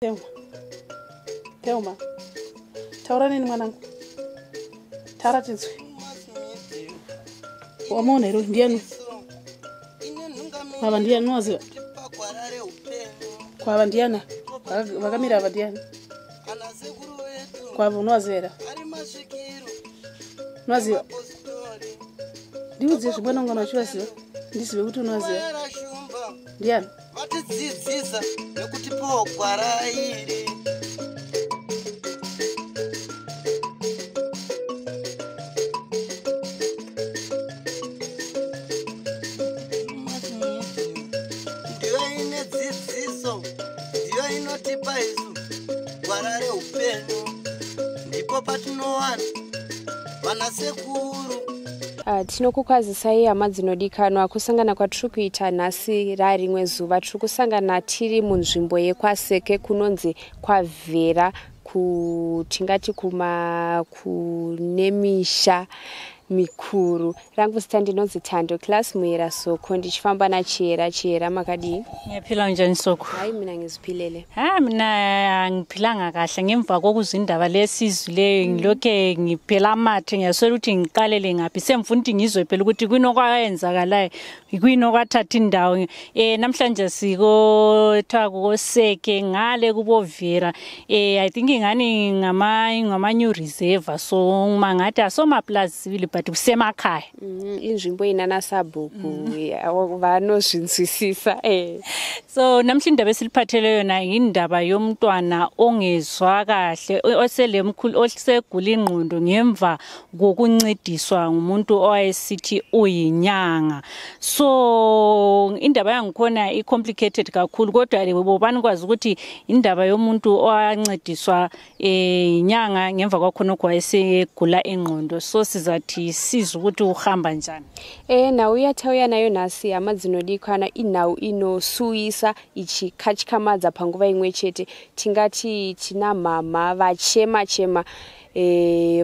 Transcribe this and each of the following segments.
Thelma. Thelma. Taura neni mwanangu. Taura tinzwe. Wamuona here ndiyani? Ava ndiyani unovaziva? Kwava ndiyani? Vakamira ava ndiyani? Kwava unovaziva here? Unovaziva? Ndiudze zvimwe unongana uchivaziva. Ndizive kuti unovaziva. Ndiyani? Vatidzidzisa nekutipawo gwara iri. Ndiyo ine dzidziso, ndiyo inotipa isu gwara reupenyu. Ndipo patinowana vanasekuru. Tinokukwazisai hama dzinodikanwa. Kusangana kwatiri kuita nhasi rarimwe zuva. Tiri kusangana tiri munzvimbo yekwaSeke kunonzi kwaVhera, tingati kune misha mikuru. Rangu zita ndinonzi Thando Class Muyera Soko, ndichifamba naChiyera. Chiyera, makadii? Ngiyaphila, njani Soko? Hayi, mina ngiziphilele. Ha, mina angiphilanga kahle ngemva kokuzwa indaba lesizwileyo. Ngilokhe ngiphela amathe, ngiyaswela ukuthi ngiqalele ngaphi. Sengifuna ukuthi ngizwe phela ukuthi kuyini okwayenzakalayo, kuyini okwathatha indawo. Namhlanje sikothiwa kukoSeke ngale kuboVera. I think ingani ngama new reserve, so mangathi asomaplazi sibili, but kusemakhaya. Inzvimbo inana sabhuku vanozvinzwisisa. So namhla indaba esiliphathele yona indaba yomntwana ongezwa kahle, oselemkhulu, osegula ingqondo ngemva kokuncediswa ngumuntu owayesithi uyinyanga. So indaba yangikhona i-complicated kakhulu, kodwa bobani kwazi ukuthi indaba yomuntu owancediswa inyanga ngemva kwakhonokho wayesegula ingqondo. So sizathi sizwe ukuthi uhamba njani. Nhau yatauya nayo nhasi, hama dzinodikwana, inhau inosuyisa ichikatyamadza panguva imwe chete. Tingati tina mama vachema chema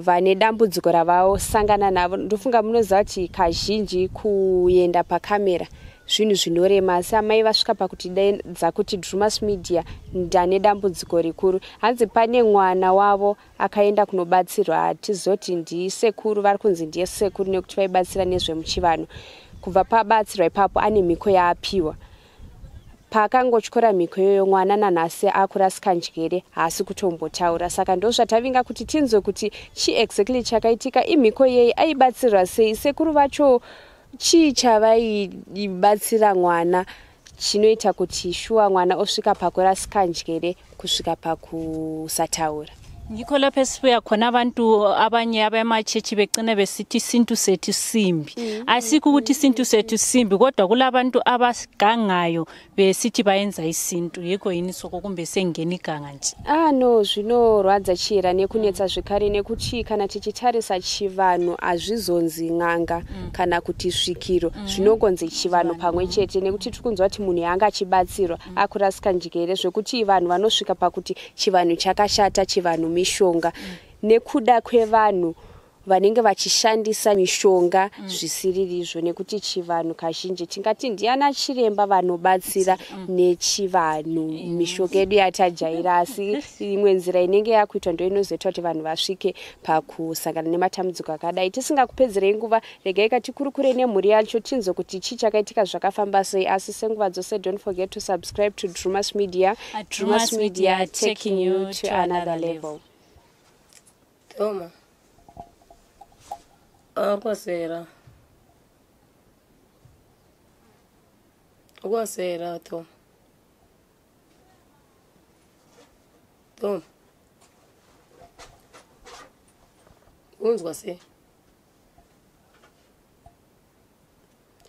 vane dambudziko ravasangana navo. Ndofunga munoziva kuti kazhinji kuenda pakamera zvinhu zvinorema, asi amai vasvika pakutidedza kuti Drewmas Media, ndane dambudziko rikuru. Hanzi pane mwana wavo akaenda kunobatsirwa, hatizoti ndisekuru, vari kunzi ndiye sekuru nekuti vaibatsira nezvemuchivanhu. Kubva pabatsirwa ipapo ane mhiko yaapiwa. Paakangotyora mhiko iyoyo, mwana nanhasi akurasika njere, haasi kutombotaura. Saka ndo zvatavinga kuti tinzwe kuti chii exactly chakaitika, imhiko yei, aibatsirwa sei, sekuru vacho chii chavaibatsira mwana chinoita kuti shuwa mwana osvika pakurasika njere kusvika pakusataura. Yikho lapho esibuya khona abantu abanye abematshetshi begcina besithi isintu sethu simbi. Asikho ukuthi isintu sethu simbi, kodwa kulabantu abasigangayo besithi bayenza isintu. Yikho yini Soko, kumbe sengena iganga nje? Ah no, zvinorwadza Chiyera nekunetsa zvekare, nekuti kana tichitarisa chivanhu hazvizonzi n'anga kana kuti svikiro, zvinongonzi chivanhu pamwe chete, nekuti tiri kunzwa kuti munhu yanga achibatsirwa akurasika njere, zvekuti vanhu vanosvika pakuti chivanhu chakashata, chivanhu mishonga, nekuda kwevanhu vanenge vachishandisa mishonga zvisiririzvo. Nekuti chivanhu kazhinji tingati ndiana chiremba vanobatsira nechivanhu, mishonga yedu yatajaira, asi imwe nzira inenge yakuitwa ndo inozoita kuti vanhu vasvike pakusangana nematambudziko akadai. Tisingakupedzerei nguva, regai katikurukure nemhuri yacho tinzwe kuti chii chakaitika, zvakafamba sei. Asi senguva dzose, don't forget to subscribe to Drewmas Media. Drewmas Media, taking you to another level. Toma. Akwasera. Ukwasera Toma. Toma. Unzwa sei?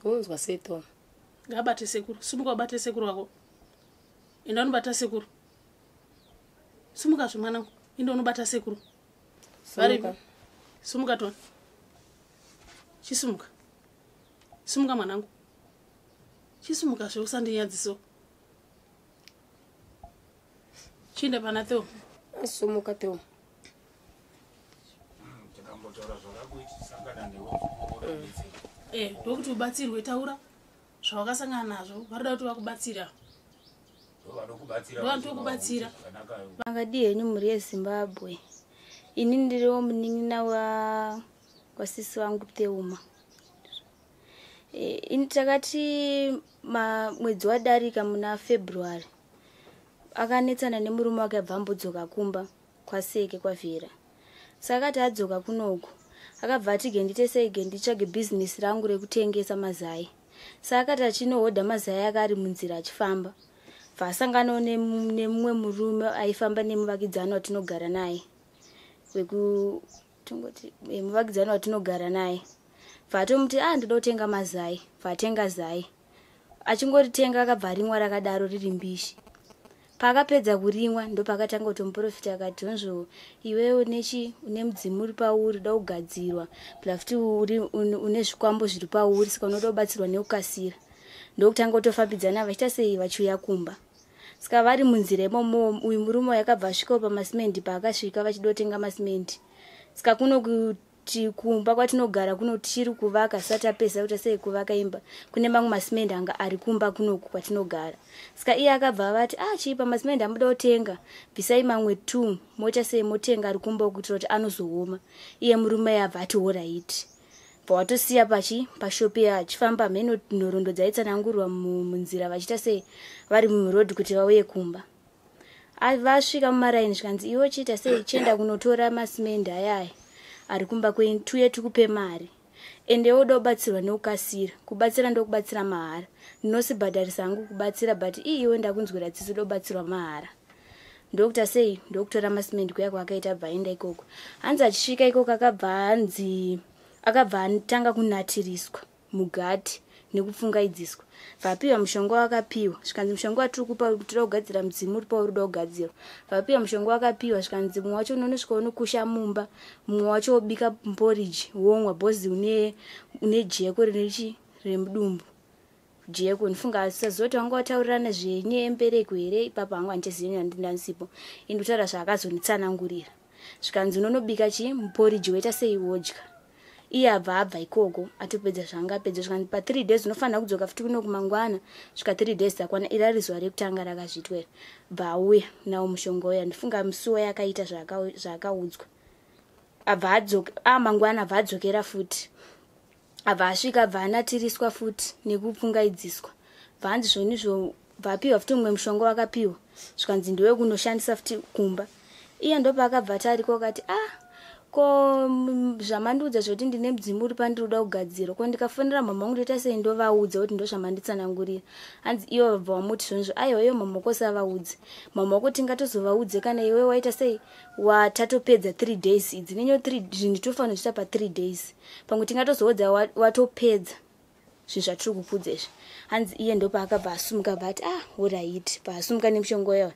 Unzwa sei, Toma? Ngabate sekuru. Simuka ubate sekuru wako. Enda unobata sekuru. Simuka zve mwanangu. Enda unobata sekuru. Varipi? Simuka. Simuka tona. Chisimuka. Simuka mwanangu. Chisimuka zve, usandinyadziso. Chienda pana Theo. Simuka Toma. Tikambotaura zvakakuitisangana newe. Ndokuti ubatsirwe, taura zvawakasangana nazvo, varida kuti vakubatsira. Vanokubatsira. Ndovanotokubatsira. Zvakanaka. Makadii henyu mhuri yeZimbabwe? Ini ndiriwo munin'ina wasisi vangu Theuma. Ini takati mwedzi wadarika muna February akanetsana nemurume wake abva ambodzoka kumba kwaSeke kwaVhera. Saka akati adzoka kunoku akabva ati gendite sei genditsvage bhizinesi rangu rekutengesa mazai. Saka akati achinohodha mazai ake ari munzira achifamba bva asanganawo nemumwe murume aifamba nemuvakidzani watinogara naye tongoti muvakidzani watinogara naye bva atomuti a ndoda kutenga mazai bva atenga zai achingoritenga akabva arimwa rakadaro riri mbishi. Paakapedza kurimwa ndopakatanga kuti muprofita akati honzvo iwewe nechi une mudzimu uri pauri uda kugadzirwa pula futi une zvikwambo zviri pauri saka unoda kubatsirwa nekukasira. Ndokutanga kutofambidzana vachiita sei vachiuya kumba. Saka vari munzira imomo uyu murume uyu akabva asvikawo pamasimendi paakasvika vachida kutenga masimendi. Saka kuno kuti kumba kwatinogara kuno tichiri kuvaka sati tapedza kuita sei kuvaka imba kune mamwe masimendi anga ari kumba kunoku kwatinogara. Saka iye akabva avati ah chii pamasimendi amuda kutenga bvisai mamwe 2 moita sei motenga ari kumba kuitira kuti anozooma. Iye murume abva ati horaiti. Bva watosiya pachi pashopi achifamba mheno nhoroondo dzaitsanangurwa munzira vachiita sei vari murodhi kuti vauye kumba. Vasvika mumaraini zvikanzi iwe chiita sei chienda kunotora masimendi ayaya ari kumba kwenyu tuye tikupe mari ende woda kubatsirwa nekukasira kubatsira ndokubatsira mahara ndinosibhadharisa hangu kubatsira but iwe ndakunzwira tsitsi uda kubatsirwa mahara. Ndokuita sei ndokutora masimendi kuya kwaakaita abva aenda ikoko. Hanzi achisvika ikoko akabva atanga kunatiriswa mugati nekupfungaidziswa. Vapiwa mushonga wakapiwa zvikanzi mushonga watiri kupa toda kugadzira mudzimu uri pauri uda kugadzirwa. Vapiwa mushonga wakapiwa zvikanzi mumwe wacho unonosvika unokusha mumba mumwe wacho wobika porridge womwa bhozi une jeko rinechi remudumbu. Jeko ndifunga asaziva kuti vanga wataurirana zvenyaya yembereko here ipapo hangu handichazivi ndandisipo. Ini ndikutaura zvaakazonditsanangurira. Zvikanzi unonobika chi muporridge woita sei wodya. Iye abva abva ikoko atopedza zvaanga apedza zvikanzi pa 3 days unofanira kudzoka futi kuno kumangwana svika 3 days dzakwana iri ari zuva rekutanga rakazviitwa iri. Bva auya nawo mushonga uya ndifunga musi uya akaita zvaakaudzwa. Abva adzoka mangwana abva adzokera futi. Abva asvika abva anatiriswa futi nekupfungaidziswa. Bva hanzi zvonizvo bva apiwa futi mumwe mushonga wakapiwa zvikanzi ndiwe kunoshandisa futi kumba. Iye ndopaakabva atariko akati ah ko zvamandiudza zvekuti ndine mudzimu uri pandiri kuda kugadzirwa ko ndikafonera mama vangu ndoita sei ndovaudza kuti ndozvamanditsanangurira. Hanzi ivo vabva vamuti zvonizvo aiwa ivo mama wako usavaudze mama wako tingatozovaudze kana iwe waita sei watatopedza 3 days idzi nenyo 3 zvinhu tofanira kuzviita pa 3 days pamwe tingatozoudza watopedza zvinhu zvatiri kukudza izvi. Hanzi iye ndopaakabva asumuka abva ati ah horaiti paasumuka nemushonga uya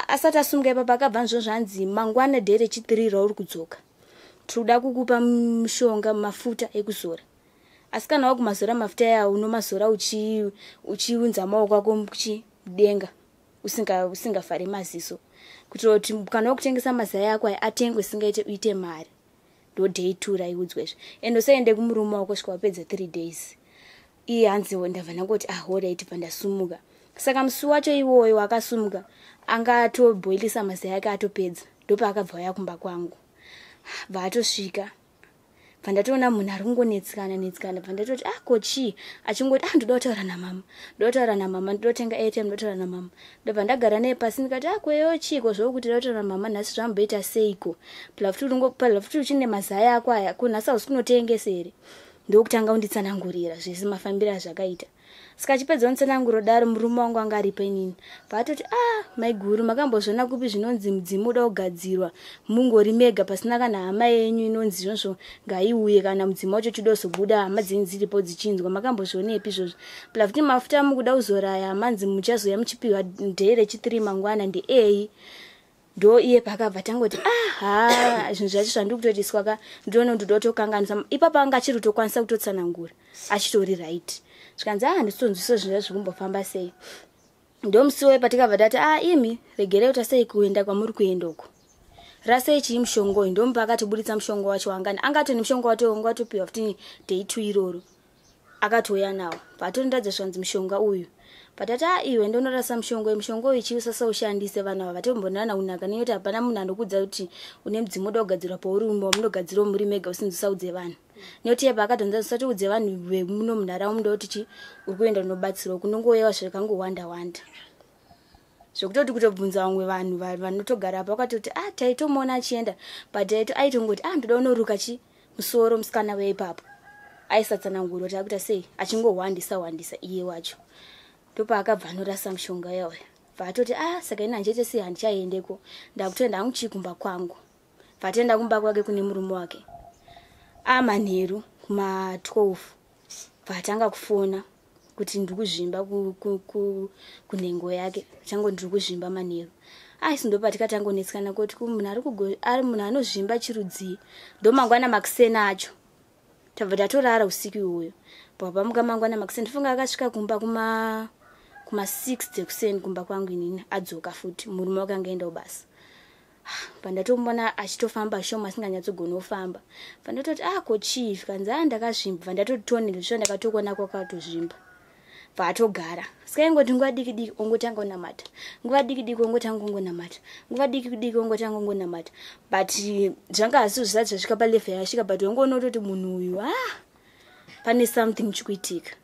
asati asumuka ipapo akabva nzvo zvanzi mangwana day rechi3 rauri kudzoka tiri kuda kukupa mushonga mafuta ekuzora. Asi kana wakumazora mafuta aya unomazora uchiunza maoko ako mudenga usingavhari maziso kuitira kuti kana wakutengesa mazai ako aya atengwe singaite uite mari. Ndo day 2 raiudzwa izvi. Ende usaende kumurume wako svika wapedza 3 days. Iye hanzi ndabva ndangoti ah horaiti bva ndasumuka. Saka musi wacho iwoyo wakasumuka anga atobhoilisa mazai ake atopedza ndopaakabva auya kumba kwangu. Bva atosvika bva ndatoona munhu ari kungonetsikana netsikana bva ndatoti ah ko chii achingoti ah ndoda kutaura namama ndoda kutaura namama ndoda kutenga airtime ndoda kutaura namama. Ndobva ndagara naye pasi ndikati ah kweyo chiiko zvokuti ndoda kutaura namama nhasi zvamboita seiko pula futi uchine mazai ako aya ko nhasi hausi kunotengesa here. Ndokutanga kunditsanangurira zvese mafambiro azvakaita. Saka achipedza kunditsanangura daro murume wangu anga aripo inini. Bva atoti ah maiguru makambozviona kupi zvinonzi mudzimu uda kugadzirwa mungori mega pasina kana hama yenyu inonzi izvozvo ngaiuye kana mudzimu wacho uchida kuzobuda hama dzenyu dziripo dzichinzwa makambozvionepi izvozvo. Pula futi mafuta amukuda kuzora aya hamanzi muchazoya muchipiwa day rechi3 mangwana ndeei. Ndo iye paakabva tangoti ah ha zvinhu zvacho zvandiri kutoitiswa ka ndione kuti ndoda kutokanganisa. Ipapo anga achiri kutokwanisa kutotsanangura achitori right. Zvikanzi ah handisitonzwisa zvinhu zvacho zvikumbofamba sei. Ndo musi uye patikabva tati ah imi regerei kuita sei kuenda kwamuri kuenda uko. Rasei chii mushonga uyu ndomupa akatoburitsa mushonga wacho wangani anga atone mushonga wacho wanga watopiwa futi day 2 iroro akatouya nawo. Patondiratidza zvikanzi mushonga uyu But ati a iwe ndonorasa mushonga uyu, mushonga uyu chii usasaushandise, vanhu ava vatombonana kunaka nekuti hapana munhu anokudza kuti une mudzimu uda kugadzirwa pauri wamunogadzirawo muri mega usinzi usaudze vanhu. Nekuti iye paakatonza usatoudze vanhu vemuno munharaunda kuti chi uri kuenda unobatsirwa, kunongouyawo zvakangowanda wanda. Zvekutoti kutobvunza vamwe vanhu vanotogara apa vakatoti ah taitomuona achienda, but aitongoti ah ndoda unoruka chi musoro musikana weipapo. Aisatsanangura kuti akuita sei, achingohwandisa hwandisa iye wacho. Ndopaakabva anorasa mushonga uya uya. Bva atoti ah saka ini handichaite sei, handichaendeko, ndakutoenda hangu chii kumba kwangu. Bva atoenda kumba kwake kune murume wake. Amanheru kuma 12 bva atanga kufona kuti ndiri kuzvimba kunhengo yake, chango ndiri kuzvimba manheru. Asi ndopatikatanga kuti munhu ari munhu anozvimba chirudzii. Ndomangwana makuseni acho tabva tatorara usiku iwoyo. Papamuka mangwana makuseni, ndifunga akasvika kumba kuma 6 dzekuseni kumba kwangu inini, adzoka futi murume wake anga aenda kubasa. Pandatomuona achitofamba shoma asinganyatsogoni kufamba. Pandatoti ah ko chii, zvikanzi ah ndakazvimba. Pandatotonera zvisho ndakatokuona kwakatozvimba. Bva atogara. Saka ingoti nguva diki diki ongotanga kunamata. Nguva diki diki ongotanga kungonamata. Nguva diki diki ongotanga kungonamata. But zvanga asi zvisati zvasvika palevel yasvika, but wangoona kutoti munhu uyu ah pane something chikuitika.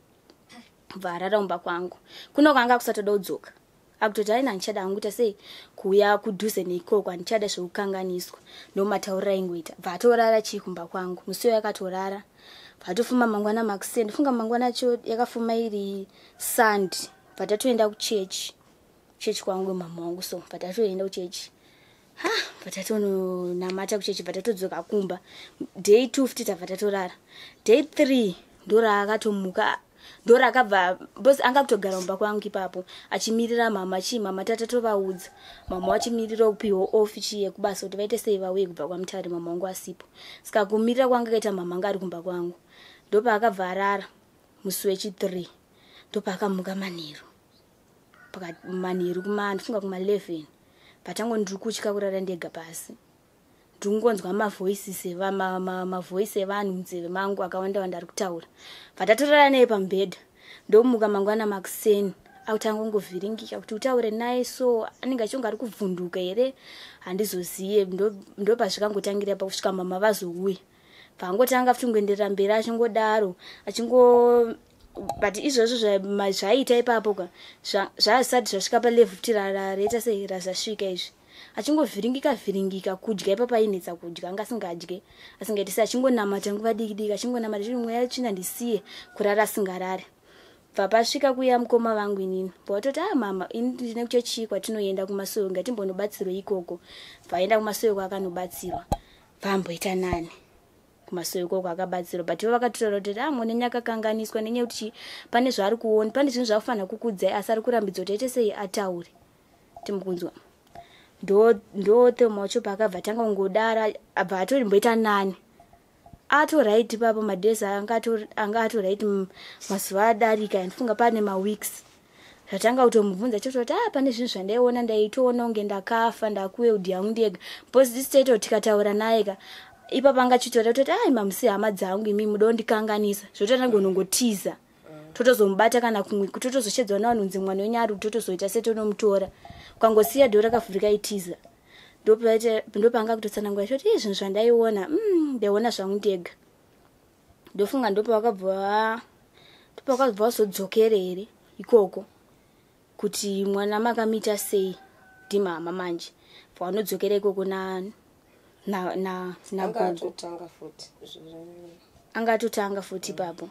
Bva arara kumba kwangu. Kuno kwanga kusatoda kudzoka. Akutoti aina handichada hangu kuita sei kuuya kudhuze neikoko, handichada zvekukanganiswa. Ndomatauriro aingoita. Bva atorara chii kumba kwangu. Musi uyo akatorara. Bva atofuma mangwana makuseni. Ndifunga mangwana acho yakafuma iri Sunday. Bva tatoenda kuchechi. Chechi kwangu mama wangu so. Bva tatoenda kuchechi. Ha, bva tatononamata kuchechi, bva tatodzoka kumba. Day 2 futi tabva tatorara. Day 3 ndoraakatomuka. Ndorakabva because anga kutogara kumba kwangu ipapo achimirira mama chii, mama tatatovaudza. Mama wachimirira kupiwa off chii yekubasa kuti vaite sei vauye kubva kwaMutare, mama wangu asipo. Saka kumirira kwanga kaita mama anga ari kumba kwangu. Ndopaakabva arara musi wechi3. Ndopaakamuka manheru. Pakati manheru kuma ndifunga kuma 11. Patango ndiri kutya kurara ndega pasi. Ndingonzwa mavoices mavoice evanhu munzeve mangu akawanda wanda ari kutaura. Patatorara naye pamubhedha. Ndomuka mangwana makuseni akutanga kungovhiringika kuti utaure naye so anenge achionga ari kuvhunduka here, handizoziye. Ndopazvikangotangira pakusvika mama vazouya. Pangotanga futi kungoenderera mberi achingodaro achingo, but izvozvo zvaiita ipapo ka zvazvisati zvasvika palevel futi raita sei razvasvika izvi. Achingovhiringika vhiringika kudya ipapo ainetsa kudya, anga asingadye asingaiti sei, achingonamata nguva diki diki achingonamata chiri mweya tsvina ndisiye, kurara asingarare. Bva pasvika kuya mukoma vangu inini bva ah mama ini ndine kuchechi kwatinoenda kumasowe, ngatimbonobatsirwa ikoko. Bva aenda kumasowe kwaakanobatsirwa, bva amboita nani kumasowe ikoko akabatsirwa. But ivo vakatotaura kuti ah mune nyakakanganiswa nenyaya yekuti pane zvaari kuona, pane zvinhu zvaakufanira kukudzai, asi ari kurambidzwa kuti aite sei ataure. Timukunzwa ndo wacho paakabva tanga kungodara, abva atomboita nani atoright ipapo. Madays anga atoright mazuva adarika, ndifunga pane maweeks zvatanga kutomubvunza chototi ah pane zvinhu zvandaiona, ndaitoona kunge ndakafa ndakueudi yangu ndega. Because this state tikataura naye ka ipapo angachitaura kutoti ai mamusi hama dzangu imi muda kundikanganisa, zvototanga unongotiza. Totozomubata kana kumwe totozoshedzwa navanhu kunzi mwana wenyu ari, totozoita setonomutora. Ukangosiya dhoo rakavhurika itiza. Ndopanga kutotsanangura choti ii zvinhu zvandaiona, ndaiona zvangu ndega. Ndofunga ndopawakabva wazodzokere here ikoko kuti mwana makamuita sei ndimama manje pavanodzokera ikoko nagogo anga atotanga futi ipapo.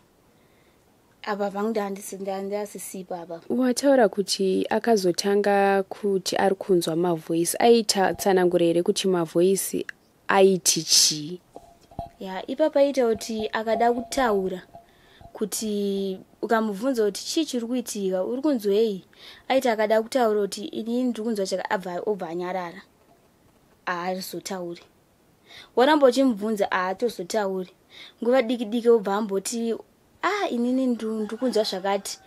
Apa pangu ndasisipo apa. Wataura kuti akazotanga kuti ari kunzwa mavoice, aitatsanangura here kuti mavoice aiti chii? Ya, ipapo aita kuti akada kutaura kuti ukamubvunza kuti chii chiri kuitika, uri kunzwei, aiti akada kutaura kuti inini ndiri kunzwa chaka, abva obva anyarara, haazotauri. Waramba uchimubvunza haatozotauri. Nguva diki diki obva amboti ah inini ndiri kunzwa zvakati,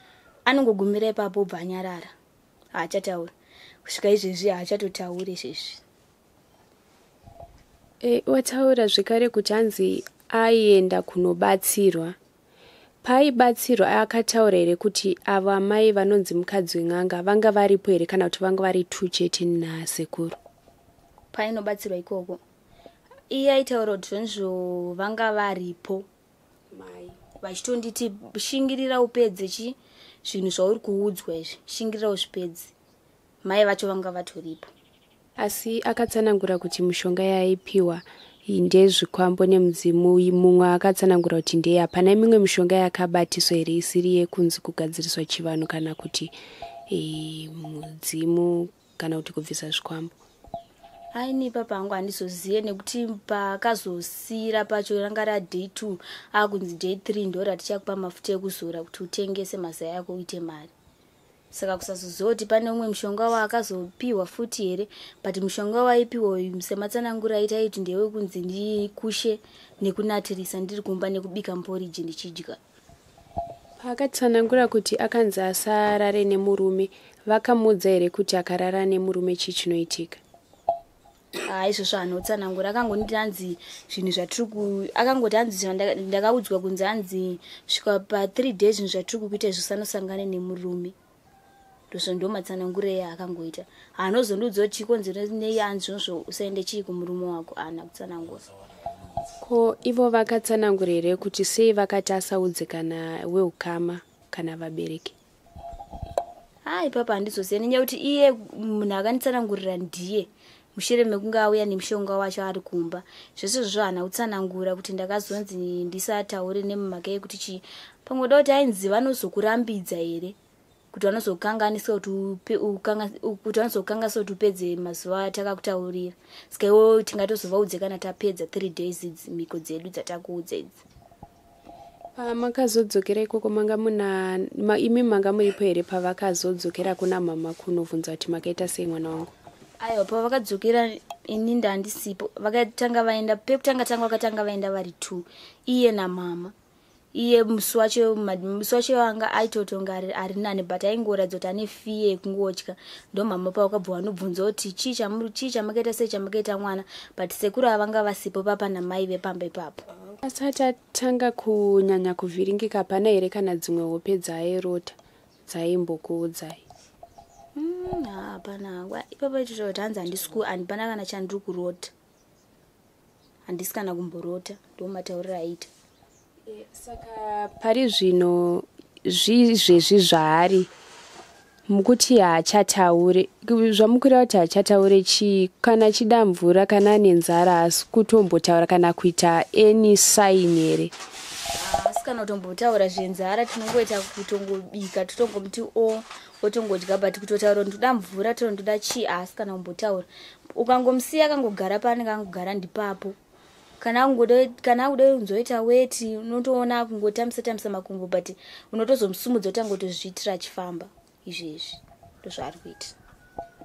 anongogumira ipapo obva anyarara, haachatauri kusvika izvezvi, haachatotauri izvezvi. Wataura zvekare kuti hanzi aienda kunobatsirwa. Paaibatsirwa akataura here kuti avo amai vanonzi mukadzi wen'anga vanga varipo here kana kuti vanga vari two chete nasekuru? Painobatsirwa ikoko iye aitaura kuti zvonizvo vanga varipo vachitonditi shingirira upedze chi zvinhu zvauri kuudzwa izvi, shingirira uzvipedze. Mai vacho vanga vatoripo. Asi akatsanangura kuti mishonga yaaipiwa ndezvikwambo nemudzimu, mumwe akatsanangura kuti ndeye. Hapana mimwe mishonga yakabatiswa here isiri yekunzi kugadziriswa chivanhu kana kuti mudzimu kana kuti kubvisa zvikwambo? Aini ipapa hangu handizoziye, nekuti pakazosiyira pacho ranga raday 2, akunzi day 3 ndo ratichakupa mafuta ekuzora kuti utengese mazai ako uite mari. Saka kusazoziva kuti pane umwe mushonga waakazopiwa futi here, but mushonga waipiwa uyu sematsananguro aita iti ndewekunzi ndikushe nekunatirisa ndiri kumba nekubika muporiji ndichidya. Paakatsanangura kuti akanzi asarare nemurume, vakamuudza here kuti akarara nemurume chii chinoitika? Haa, izvozvo hanotsanangura. Akangonditi hanzi zvinhu zvatiri ku, akangoti hanzi ndakaudzwa kunzi hanzi svika pa3 days zvinhu zvatiri kukuita izvo sanosangane nemurume. Ndozvo ndo matsananguro eye akangoita. Haanozondiudza kuti chikonzero nei hanzi zvonzvo usaende chii kumurume wako, haana kutsanangura. Ko ivo vakatsanangura here kuti sei vakati asaudze kana weukama kana vabereki? Ha, ipapa handizoziva, nenyaya yekuti iye munhu akanditsanangurira ndiye mushure mekunge auya nemushonga wacho ari kumba. Zvese izvozvo haana kutsanangura kuti ndakazonzi ndisataure nemumhaka yekuti chii. Pamwe da kuti ainzi vanozokurambidza here kuti vanozokanganisa kuti vanozokanganisa kuti upedze mazuva atakakutaurira, saka iwo tingatozovaudze kana tapedza 3 days idzi, mhiko dzedu dzatakuudza idzi. Pamakazodzokera ikoko manga muna imi manga muripo here pavakazodzokera kuna mama kunobvunza kuti makaita sei mwana wangu? Aiwa, pavakadzokera ini ndandisipo. Vakatanga vaenda pekutanga tanga, vakatanga vaenda vari two, iye namama. Iye musi wacho musi wacho anga aitotonga ari nani, but aingoratidza kuti ane fear yekungotya. Ndo mama pavakabva vanobvunza kuti chii chii chamakaita, sei chamakaita mwana, but sekuru avanga vasipo papa namai vepamba ipapo. Asati atanga kunyanya kuvhiringika, hapana here kana dzimwe hope dzaairota dzaimbokuudzai? Hapana hangu ipapa itotaura kuti hanzi handisi handipana kana chandiri kurota, handisi kana kumborota, ndo matauriro aita. Saka pari zvino zvizvezvi zvaari mukuti haachataure, zvamukureva kuti haachataure chii? Kana chida mvura kana ane nzara, asi kutombotaura kana kuita any sign here? Asi kana kutombotaura zvenzara, tinongoita kutongobika, totongomuti o otongodya, but kutotaura ndoda mvura, to ndoda chii, asi kana kumbotaura. Ukangomusiya akangogara paanenge angogara ndipapo. Kana akuda kunzoita weti, unotoona akungotambisa tambisa makumbo, but unotozomusumudza kuti angotozviitira achifamba. Izvezvi ndozvaari kuita,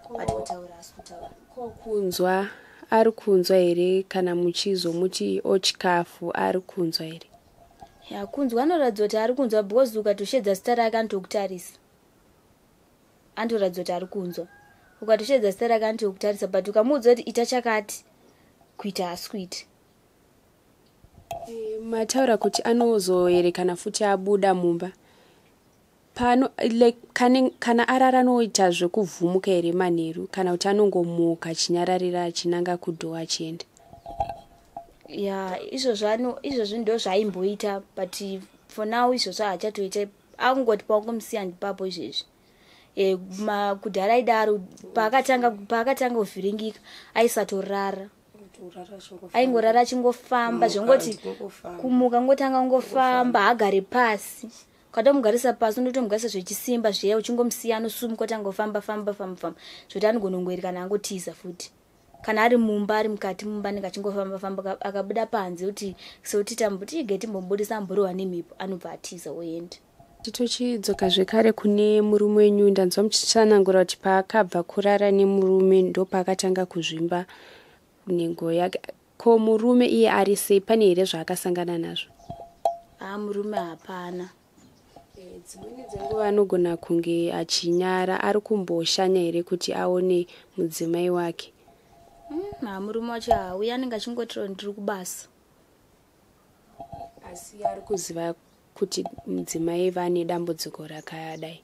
but kutaura asi kutaura. Ko kunzwa, ari kunzwa here kana muchizomuti ochikafu, ari kunzwa here? Ya, kunzwa anoratidza kuti ari kunzwa, because ukatoshedza zita rake anotokutarisa, anotoratidza kuti ari kunzwa. Ukatoshedza zita rake anotokutarisa, but ukamuudza kuti ita chakati, kuita haasi kuita. Mataura kuti anozoerekana futi abuda mumba pano, like kana arara anoita zvekuvhumuka here manheru, kana kuti anongomuka achinyararira achinanga kudoor achienda? Ya, izvozvo izvozvo ndo zvaaimboita, but for now izvozvo haachatoita. Akungoti paungomusiya ndipapo izvezvi. Kudhara aidaro, paakatanga kuvhiringika aisatorara, aingorara achingofamba, zvongoti kumuka ngotanga ngofamba, haagare pasi. Ukatomugarisa pasi unotomugarisa zvechisimba zviya, uchingomusiya anosumuka otanga kufamba famba famba famba, zvokuti anogonongoeri kana angotiza futi. Kana ari mumba, ari mukati mumba, anenge achingofamba famba. Akabuda panze kuti sekuti tamboti ige timbomubudisa amborohwa nemhepo, anobva atiza oenda. Titochidzoka zvekare kune murume wenyu, ndanzwa muchitsanangura kuti paakabva kurara nemurume ndopaakatanga kuzvimba nhengo yake. Ko murume iye ari sei? Pane here zvaakasangana nazvo? Haa, murume hapana. Dzimweni dzenguva anogona kunge achinyara. Ari kumboshanya here kuti aone mudzimai wake? Ha, murume wacho hauya, anenge achingotiro ndiri kubasa. Asi ari kuziva Kuti mudzimai vane dambudziko rakadai?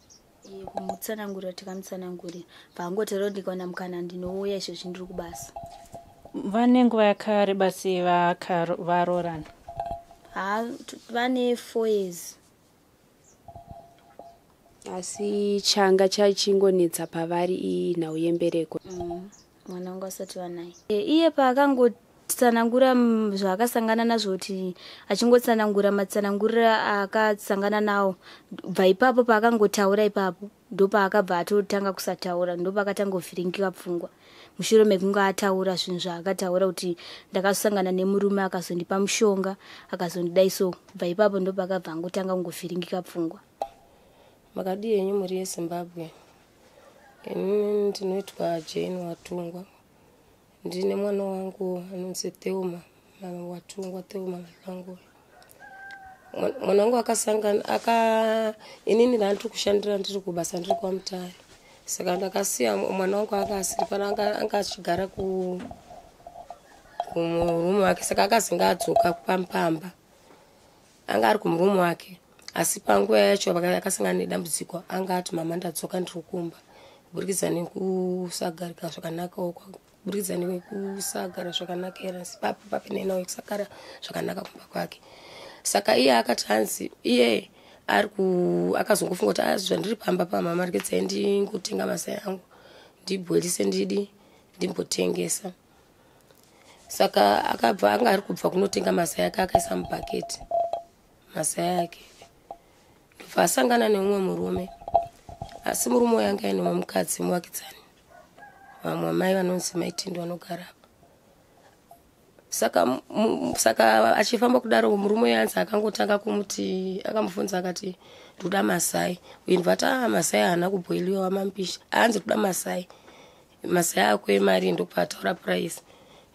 Kumutsanangurira tikamutsanangurira, bvangotaura kuti ndikaona mukana ndinouya, izvozvi ndiri kubasa. Vane nguva yakareba sei varoorana? Ha, vane 4 years. Asi changa chachingonetsa pavari inhau yembereko? Mwana wangu asati vanaye. Iye paakangotsanangura zvaakasangana nazvo, kuti achingotsanangura matsananguriro akasangana nawo, bva ipapo paakangotaura ipapo ndopaakabva atotanga kusataura, ndopaakatanga kuvhiringika pfungwa mushure mekunge ataura zvinhu zvaakataura kuti ndakasangana nemurume akazondipa mushonga akazondidai. So bva ipapo ndopaakabva angotanga kungovhiringika pfungwa. Makadii henyu mhuri yeZimbabwe? Inini ndinoitwa Jane Watungwa. Ndine mwana wangu anonzi Theuma Watungwa, Theuma Mahlangu. Mwana wangu akasangana aka inini ndandiri kushandira, ndiri kubasa, ndiri kwaMutare. Saka ndakasiya mwana wangu, anga asiri pano, anga achigara kumurume wake. Saka akazinge adzoka pamba, anga ari kumurume wake, asi panguva yacho akasangana nedambudziko. Anga ati, "Mama, ndadzoka, ndiri kumba," kuburikidza nekusagarika zvakanaka, kuburikidza nekusagara zvakanaka here, asi papo papenena kusagara zvakanaka kumba kwake. Saka iye akati hanzi iye ari ku akazongofunga kuti, "Ah, zvandiri pamba pamama, regedzai ndingotenga masai angu, ndibhoilise, ndidi ndimbotengesa." Saka akabva anga ari kubva kunotenga masai ake, akaisa mubhaketi masai ake, ndobva asangana neumwe murume. Asi murume uyu anga aine mumwe mukadzi muvakidzani, vamwe mai vanonzi Maitindo, vanogara apa. Saka saka achifamba kudaro, murume uyu anzi akangotanga kumuti, akamubvunza akati, "Ndoda masai." Uyu ndobva ati, "Ah, masai haana kubhoiliwa, mambishi." Aanzi, "Ndoda masai, masai ako emari." Ndobva ataura price,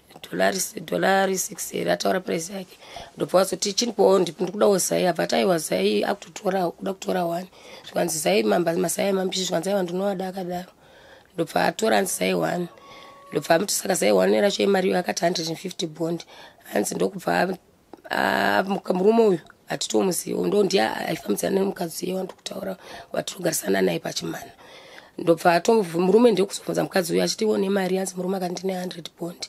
$6 here, ataura price yake. Ndobva wazoti, "Chinipowo, ndikudawo zai." Abva ati, "Aiwa, zai akutotora, kuda kutora one." Zvikanzi, "Zai masai emambishi." Zvikanzi, "Aiwa, ndinoada." Akadaro, ndobva atora, hanzi zai one. Ndobva amuti, "Saka zai one racho imari?" Iyo akati, "150 bond." Hanzi ndokubva murume uyu hatitomuziva, ndo ndiye aifambidzana nemukadzi iye wandiri kutaura, watinogarisana naye pachimana. Ndobva murume ndekuzobvunza mukadzi uyu achiti, "Iwo nemari?" Hanzi murume akati, "Ndine 100 bond."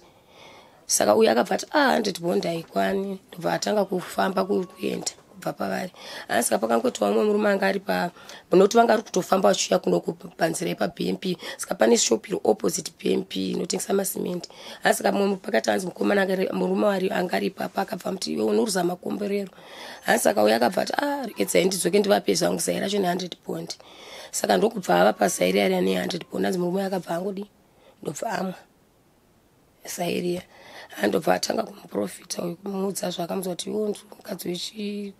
Saka uyu akabva ati, "A, 100 bond haikwani." Ndobva atanga kufamba kuenda kubva pavari. Asi saka pakangotiwa mumwe murume anga ari pa nokuti vanga ari kutofamba vachiuya kuno panzira yepaBMP. Saka pane shop iri opposite BMP inotengesa masimendi. Asi saka mumwe pakati, hanzi mukomana murume wari anga ari ipapo akabva muti, "Iwe unoruza makomborero." Hanzi saka uyu akabva ati, "A, regedzai ndidzoke ndivape zvangu zai racho ne100 bond." Saka ndokubva avapa zai riya riya ne100 bond. Hanzi murume akabva angodi, ndobva amwa zai riya, andobva atanga kumuprofita uyu, kumuudza zvaakamudza kuti, "Iwe mukadzi wechi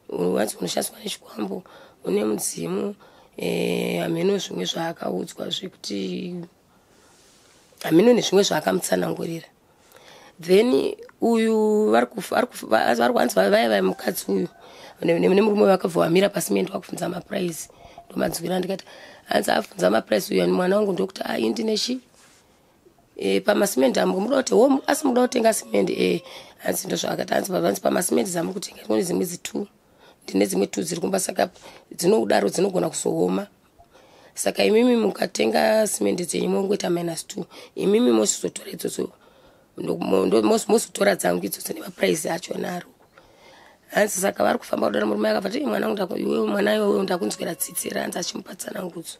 wanzi unoshandiswa nechikwambo, une mudzimu." Hameno zvimwe zvaakaudzwa zvekuti hameno nezvimwe zvaakamutsanangurira. Then uyu vari kuhanzi vaya vaya, mukadzi uyu nemurume vakabva vamira pasimendi vakubvunza maprice. Ndomanzwira ndikati hanzi abvunza maprice uyu mwana wangu ndokuti, "Ai, ndine chi pamasimendi amu muda kuti ho, asi muda kutenga simendi?" Hanzi ndozvaakati, hanzi pamasimendi zamuri kutenga kune dzimwe dzi2, ndine dzimwe 2 dziri kumba, saka dzinodaro dzinogona kuzooma. Saka imimi mukatenga simendi dzenyu mongoita minus 2, imimi mosizotora idzodzo, mozotora dzangu idzodzo nemaprice achona ari. Hanzi saka vari kufamba kudaro, murume akabva ti, "Mwana wangu, iwe mwana iwewe, ndakunzwira tsitsi." Hanzi achimupa tsanangudzo.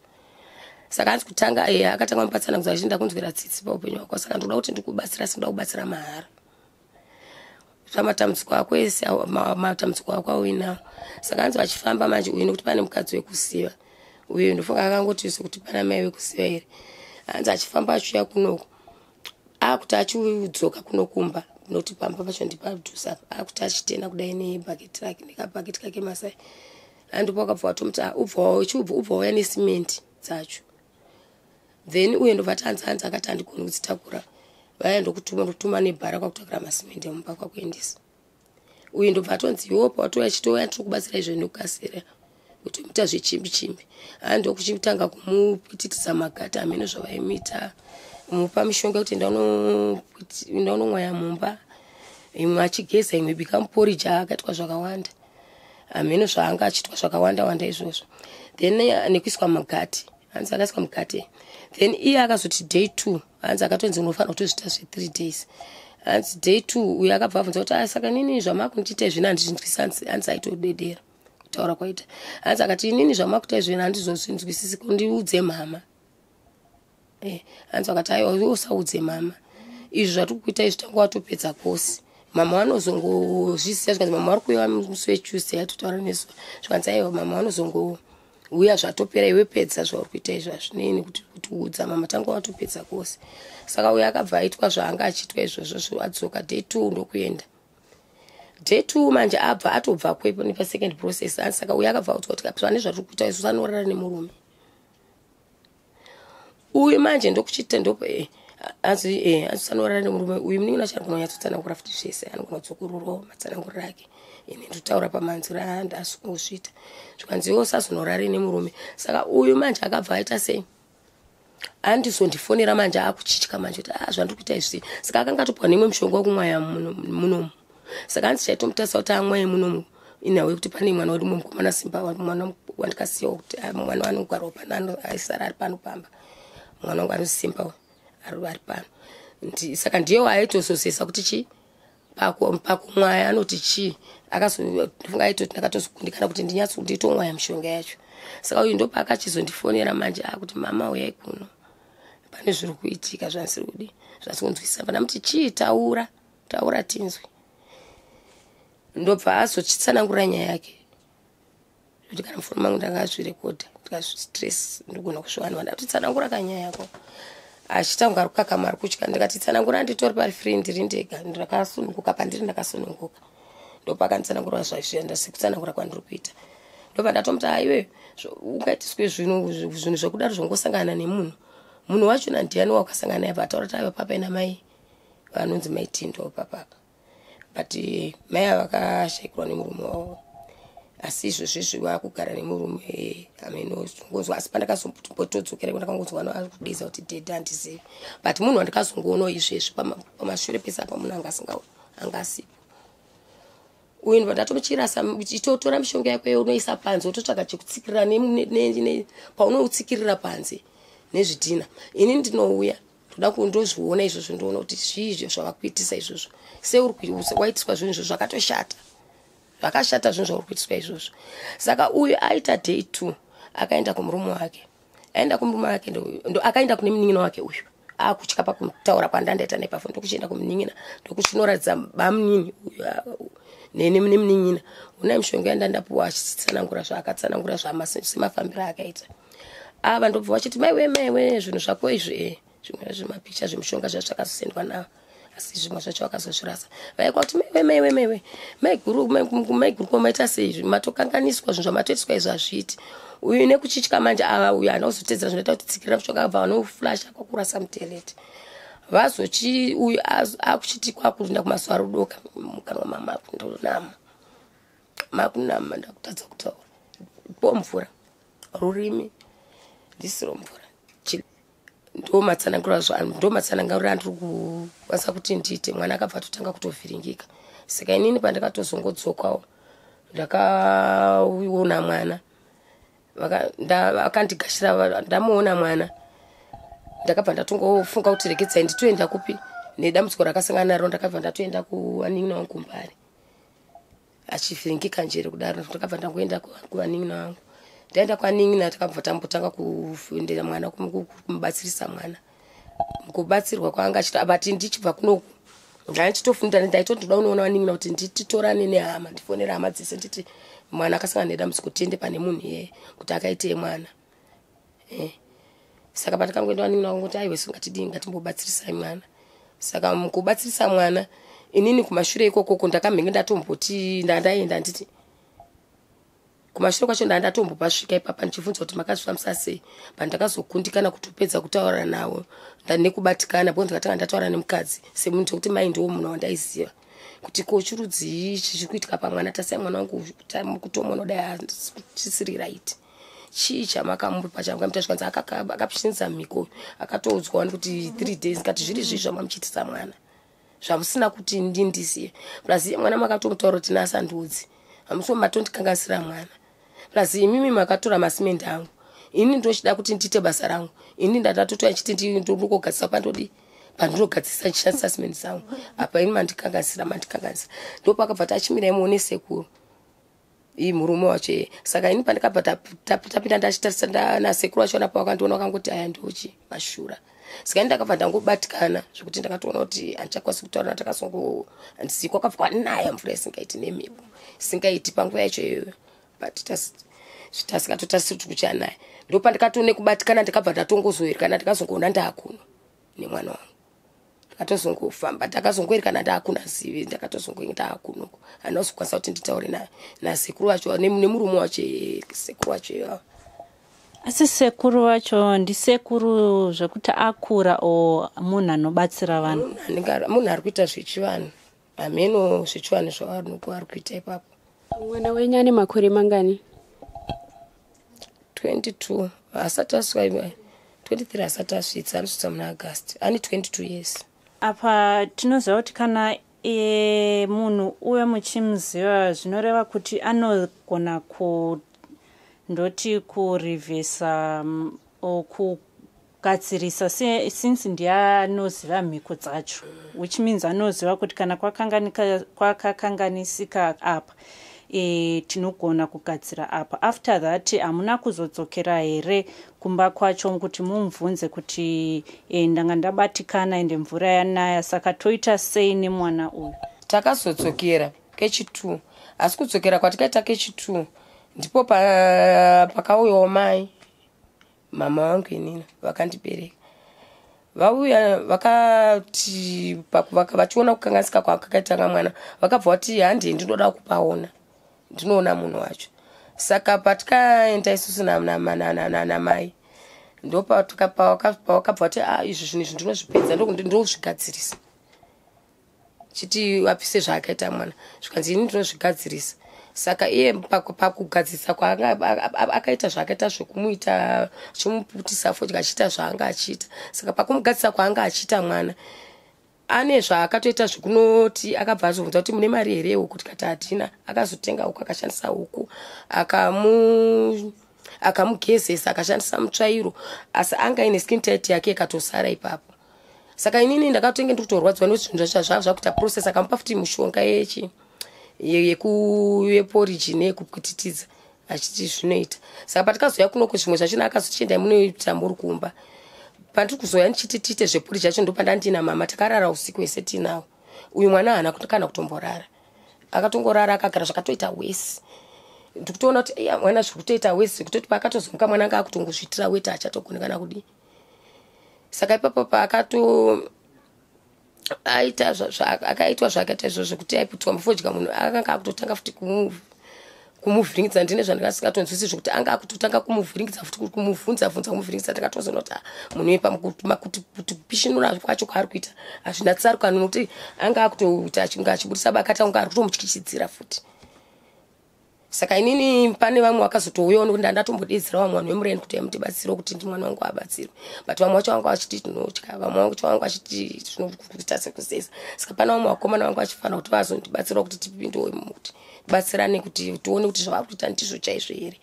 Saka hanzi kutanga akatanga kumupa tsanangudzo achiti, "Ndakunzwira tsitsi paupenyu hwako, saka ndoda kuti ndikubatsira, asi ndoda kubatsira mahara pamatambudziko ako ese, matambudziko ako auinawo." Saka hanzi vachifamba manje, uyu nekuti pane mukadzi wekuziva uyu, ndofunga akangoti sekuti pana mai vekuziva here. Hanzi achifamba achiuya kunoku, akuti achidzoka kunokumba, nokuti pamba pacho ndipadhuze apa, akuti achitena kudai nebhaketi rake, nekabhaketi kake masai, andipo wakabva watomuti, "Ah, ubva wauya nesimendi dzacho." Then uye ndobva ati hanzi akati, "Handigoni kudzitakura." Vaya ndokutuma, ndokutuma nebhara kwakutakura masimendi emumba kwakuendesa. Uyu ndobva atonzi, "Iwo pawatouya, chitouya, tiri kubatsira izvo nekukasira kutomuita zvechimbi chimbi." Haa, ndokuchitanga kumupwititidza magati, hameno zvavaimuita, kumupa mishonga kuti enda unomwaya mumba, imwe achigeza, imwe bika muporiji, akaitwa zvakawanda. Hameno zvaanga achiitwa zvakawanda wanda izvozvo. Then nekuiswa mugati, hanzi akaiswa mugati. Then iye akazoti day 2, hanzi akatonzi unofanira kutozviita zve3 days. Hanzi day 2 uyo akabva abvunza kuti, ah, saka nini zvamakundiita izvino handizvinzwisisi. Hanzi aitodedera kutaura kwaita. Hanzi akati, inini zvamakuita izvino handizozvinzwisisi, kundiudze mama. Hanzi akati, aiwa, iwe usaudze mama izvi zvatiri kuita izvi, tanga watopedza kosi, mama vanozongozviziva. Zvikanzi mama vari kuuya musi weTuesday atotaura nesu. Zvikanzi aiwa, mama vanozongouya zvatopera, iwe pedza zvauri kuita izvi, hazvinei nekuti kutiudza mama, tanga watopedza kosi. Saka uyo akabva aitwa zvaanga achiitwa izvozvo, adzoka day 2 ndokuenda. Day 2 manje abva atobva kwepo nepasecond process. Hanzi saka uyo akabva audzwa kuti pane zvatiri kuita isu, anorara nemurume uyu manje ndokuchiita ndo hanzi anorara nemurume uyu. Munin'ina wacho anogona kunyatsotsanangura futi zvese, anogona kudzokororowo matsananguriro ake, ini ndotaura pamanziro aandasingosviita. Zvikanzi iwe usazonorare nemurume. Saka uyu manje akabva aita sei, andizondifonera manje akuchitya manje kuti, ah, zvandiri kuita izvi. Saka akanga atopiwa neimwe mishonga wekumwaya munomu. Saka hanzi chaitomutasa kuti amwaye munomu inhau yekuti pane mwana wedu mukomana Simba, mwana wandikasiyawo, kuti ah, mwana anogarawo pano, aisara ari pano pamba, mwana wangu anosimba ari pano. Saka ndiye aitozosesa kuti chii pakumwaya, anoti chii, akazofunga aitoti ndakatozokundikana kuti ndinyatso nditomwaya mishonga yacho. Saka uyu ndopaakachizondifonera manje akuti, mama, uyai kuno, pane zviri kuitika zvandisiri kudi zvasi kunzwisisa. Pandamuti chii, taura, taura tinzwi. Ndobva azochitsanangurira nyaya yake kuti kana mufoni mangu ndakazvirekodha, ndikazvistress, ndogona kuzviwana. Ndatotsanangura kanyaya yako achiita kunge ari kukakama, ari kutya. Ndikati tsanangura, nditori pari free, ndiri ndega, ndakasununguka pandiri, ndakasununguka. Ndopakanditsanangura zvaizvienda sekutsanangura kwandiri kuita. Ndobva ndatomuti, aiwe, ungaitiswe zvinhu zvekudaro zvongosangana nemunhu, munhu wachona ndiani wakasangana naye? Bva ataura kuti aiwa, papa ina mai vanonzi Maitindo papapa, but mai ava vakashayikirwa nemurume wavo, asi izvozvo izvi vakugara nemurume amenongonzwa. Asi pandakazombotodzokera ndakangonzwa vanhu kuti dhedha handizivi, but munhu wandikazongoonawo izvezvi pamashure pese apa, munhu anga asipo uyu. Ndobva ndatomuchirasa, itotora mishonga yako unoisa panze, wototsvaga chekutsikirira paunoutsikirira panze nezvidhina. Ini ndinouya, ndoda kundozviona izvozvo, ndoona kuti zvii zvava kuitisa izvozvo, seuri waitiswa zvinhu izvozvo zvakatoshata, zvakashata zvinhu zvauri kuitiswa izvozvo. Saka uyu aita day 2 akaenda kumurume wake, aenda kumurume wake, akaenda kune munin'ina wake uyu akutya pakutaura kwandandaita nepafo, ndokuchienda kumunin'ina, ndokuchinoratidza bamunini nemunin'ina, unai mishonga yandandapuwa, achitsanangura zvaakatsanangura semafambiro akaita ava. Ndobva vachiti, maiwe, maiwe, zvinhu zvako izvi, zvimwe zvemapicha zvemishonga zvazvakazosendwa navo, asi zvimwe zvacho vakazozvirasa. Vaikwa kuti, maiwe, maiwe, maiwe, maiguru, maiguru, ko maita sei? Matokanganiswa, zvinhu zvamatoitiswa izvi hazviiti. Uyu nekuchitya manje ava, uyu haana kuzotedzera zvinoita kuti tsikirira mushonga, abva vanoflasha kwakurasa mutoilet. Vazochi uyu akuchiti kwakurinda kumazuva arudoka, mukanwa mamakundonama, makunama, ndakutadza kutaura po mvura, rurimi ndisiro mvura. Ndo matsananguriro andiri kukwanisa kuti ndiite. Mwana akabva atotanga kutovhiringika. Saka inini pandakatozongodzokawo ndakaona mwana, vakandigashira, ndamuona mwana, ndakabva ndatongofunga kuti regedzai nditoenda kupi nedambudziko rakasangana naro. Ndakabva ndatoenda kuvanin'ina wangu kuMbare, achivhiringika njere kudaro. Ndakabva ndangoenda kuvanin'ina wangu. Ndaenda kwanin'ina, takabva tambotanga kufundira mwana, kumubatsirisa mwana kubatsirwa kwaanga achita. But ndichibva kunoku ndaichitofunda, ndaitotoda kunoona vanin'ina kuti ndititorane nehama, ndifonere hama dzese, nditi mwana akasangana nedambudziko, tiende pane munhu iyeye kuti akaitei mwana. Saka patakangoenda, vanin'ina vangu kuti, aiwe, ngatidii, ngatimbobatsirisai mwana. Saka mukubatsirisa mwana, inini kumashure ikokoko ndakamhenge ndatomboti ndandaenda, nditi kumashure kwacho ndandatombopasvika ipapa ndichibvunza kuti makazvifambisa sei. Pandakazokundikana kutopedza kutaura navo nekubatikana, because ndakatanga ndataura nemukadzi semunhu, sekuti mai ndiwo munhu wandaiziva kuti ko chirudzii ichi chiri kuitika pamwana, tasai mwana wangu kutomuona kudai chisiri right, chii chamakamupa chamakamuita? Zvikanzi akapinza mhiko, akatoudzwa wani kuti 3 days. Ngati zviri zvii zvamamuchiitisa mwana zvamusina kuti ndindiziye? Plus iye mwana makatomutaura kuti nasandiudzi. Hamusi matondikanganisira mwana. Plus imimi makatora masimendi angu, ini ndochida kuti ndiite basa rangu. Ini ndatatotoya chiti ndinogadzisa pandodi pandinogadzisa ndichishandisa simendi dzangu. Apa ini mandikanganisira. Ndopakabva tachimirai muone sekuru ii murume wacho iye. Saka ini pandakabva tapinda ndachitarisa nasekuru wacho napo vakandiona vakangoti aya ndochi mashura. Saka ini ndakabva ndangobatikana zvekuti ndakatoona kuti handichakwanisi kutaura. Ndakazongo handisi kwakabva kwanaya mvura isingaiti nemhepo isingaiti panguva yacho iyoyo, but tasikatotarisi kuti kuchanaya. Ndopandakatoone kubatikana, ndakabva ndatongozoerekana ndakazongoona ndaakuno nemwana wangu. Ndakatozongofamba ndakazongoerekana ndaakuna zivi, ndakatozongoenda ndaakunoko. Handina kuzokwanisa kuti nditaure nasekuru wacho nemurume wacho sekuru wacho ivavo. Asi sekuru vacho ndisekuru zvekuti akura o munhu anobatsira vanhu? Munhu ari kuita zvechivanhu, hameno zvechivanhu zvavanhu ari kuita ipapo. Mwana wenyu ane makore mangani? 22 asati asvika, 23 asati asvitsa, anosvitsa muna August. Ane 22 years. Apa tinoziva kuti kana munhu uye muchimuziva zvinoreva kuti anogona kundoti kurivhesa kugadzirisa, since ndiye anoziva mhiko dzacho, which means anoziva kuti kana kwakakanganisika apa tinogona kugadzira apa. After that hamuna kuzodzokera here kumba kwacho kuti mumubvunze kuti ndanga ndabatikana ende mvura yanaya, saka toita sei nemwana uyu? Takazodzokera kechi2, asi kudzokera kwatikaita kechi2 ndipo pakauyawo mai mama vangu inini vakandibereka. Vauya vakati vachiona kukanganisika kwakaita mwana, vakabva vati handi ndinoda kupaona, ndinoona munhu wacho. Saka patikaenda isusu namai ndopavakabva vati izvi zvinhu izvi ndinozvipedza, ndozvigadzirisa, chiti apise zvaakaita mwana. Zvikanzi ini ndinozvigadzirisa. Saka iye pakugadzirisa akaita zvaakaita zvekumuita achimuputisa fodya achiita zvaanga achiita. Saka pakumugadzirisa kwaanga achiita mwana ane zvaakatoita zvekunoti akabva azobvunza kuti mune mari here huku, tikati hatina. Akazotenga huku, akashandisa huku, akamugezesa, akashandisa mutsvairo, asi anga aine skin tight yake ikatosara ipapo. Saka inini ndakatenge ndikutorwadziwa nekuti zvinhu zvacho zvakuita process. Akamupa futi mushonga yeporiji neyekupwititidza achiti zvinoita. Saka patikazoya kunoko zvimwe zvachona akazotiendai munoita muri kumba. Pandiri kuzoya ndichiti tiite zveporiji yacho ndopandandina mama, takarara usiku hwese tinawo. Uyu mwana haana kana kutomborara, akatongorara akagara zvakatoita wesi. Ndikutoona kuti iya mwana zviri kutoita wesi, kutoti paakatozomuka mwana anga akutongozviitira weti, achatogoni kana kudii. Saka ipapo paakato aita akaitwa zvaakaita izvozvo zvekuti aiputwa mufodya, munhu akanga akutotanga futi kumuvhiringidza. Ndine zvandingasingatonzwisi zvekuti anga akutotanga kumuvhiringidza futi, kumubvunza bvunza, kumuvhiringidza. Ndakatozoona kuti munhu ipa kuti kupishinura kwacho kwaari kuita hazvina tsarukano, nokuti anga akutoita achinge achibudisa bakata kunge ari kutomutyityidzira futi. Saka inini pane vamwe vakazotouyawo nekuti ndandatombodedzera vamwe vanhu vemureni kuti mutibatsire kuti ndi mwana wangu abatsirwe, but vamwe vacho vanga vachiti tinotya, vamwe vacho vanga vachiti tinokuita sekusesa. Saka pane vamwe vakomana vanga vachifanira kuti vazondibatsirawo kuti tipindewo imomo kuti tibatsirane kuti tione kuti zvavari kuita ndizvo chaizvo here.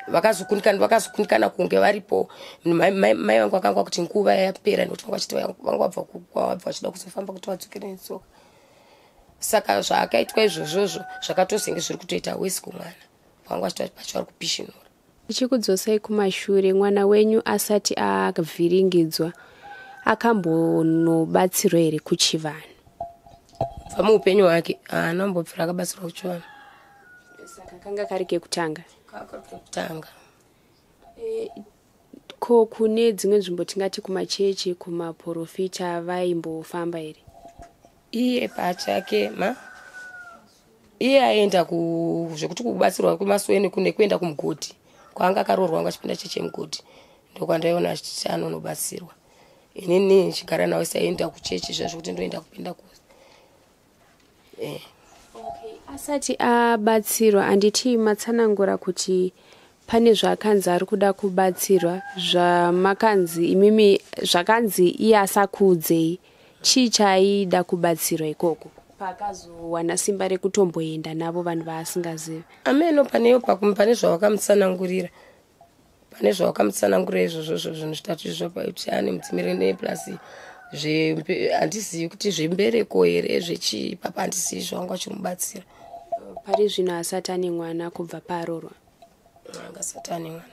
Vakazokundikana kunge varipo. Mai vangu vakanga kuti nguva yapera nekuti vanga vachiti vanga vabva kwavabva vachida kuzofamba kuti vadzokere netsoka. Saka zvaakaitwa izvozvozvo zvakatozenge zviri kutoita wesi kumwana, vanga vachiti pacho vari kupishinura. Tichikudzosai kumashure, mwana wenyu asati avhiringidzwa akambonobatsirwa here kuchivanhu? Bva muupenyu hwake haana kumbobvira akabatsirwa kuchivanhu. Saka kanga kari kekutanga? Kekutanga. Ko kune dzimwe nzvimbo tingati kumachechi, kumaprofita vaimbofamba here? Iye pachake iye aenda zvekuti kubatsirwa kwemasuweni nekuenda kumugodhi kwaanga akaroorwa, anga achipinda chechi yemugodhi, ndokwandaiona achiti anonobatsirwa. Inini ndichigara nawe saienda kuchechi zva zvekuti ndoenda kupinda ku Asati abatsirwa, handiti matsanangura kuti pane zvakanzi ari kuda kubatsirwa, zvamakanzi imimi zvakanzi iye asakuudzei, chii chaaida kubatsirwa ikoko? Paakazowana simba rekutomboenda navo vanhu vaasingazivi. Ameno paneyo pane zvavakamutsanangurira, pane zvavakamutsanangurira izvozvo zvinhu zvitatu izvo kuti ane mudzimiri neplus handizivi kuti zvembereko here zvechii papa, handizivi zvavanga vachimubatsira. Pari zvino asati ane mwana kubva paarorwa? Angasati ane mwana.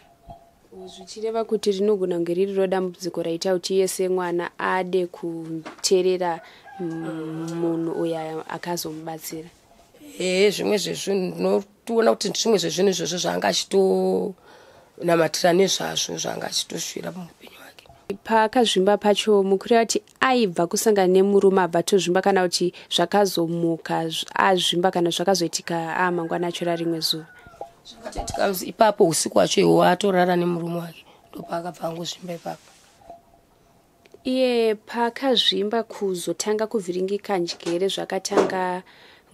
Zvichireva kuti rinogona kunge ririro dambudziko raita kuti iye semwana ade kuteerera munhu uyo akazomubatsira. Ehe, zvimwe zvezvinhu ndinotoona kuti zvimwe zvezvinhu izvozvo zvaanga achitonamatira nezvazvo, zvaanga achitosvira muupenyu hwake. Paakazvimba pacho mukureva kuti aibva kusangana nemurume abva tozvimba, kana kuti zvakazomuka azvimba, kana zvakazoitika amangwana acho rarimwe zuva? Zvakatoitika ipapo usiku wacho iwo atorara nemurume wake, ndopaakabva angozvimba ipapo. Iye paakazvimba kuzotanga kuvhiringika njere zvakatanga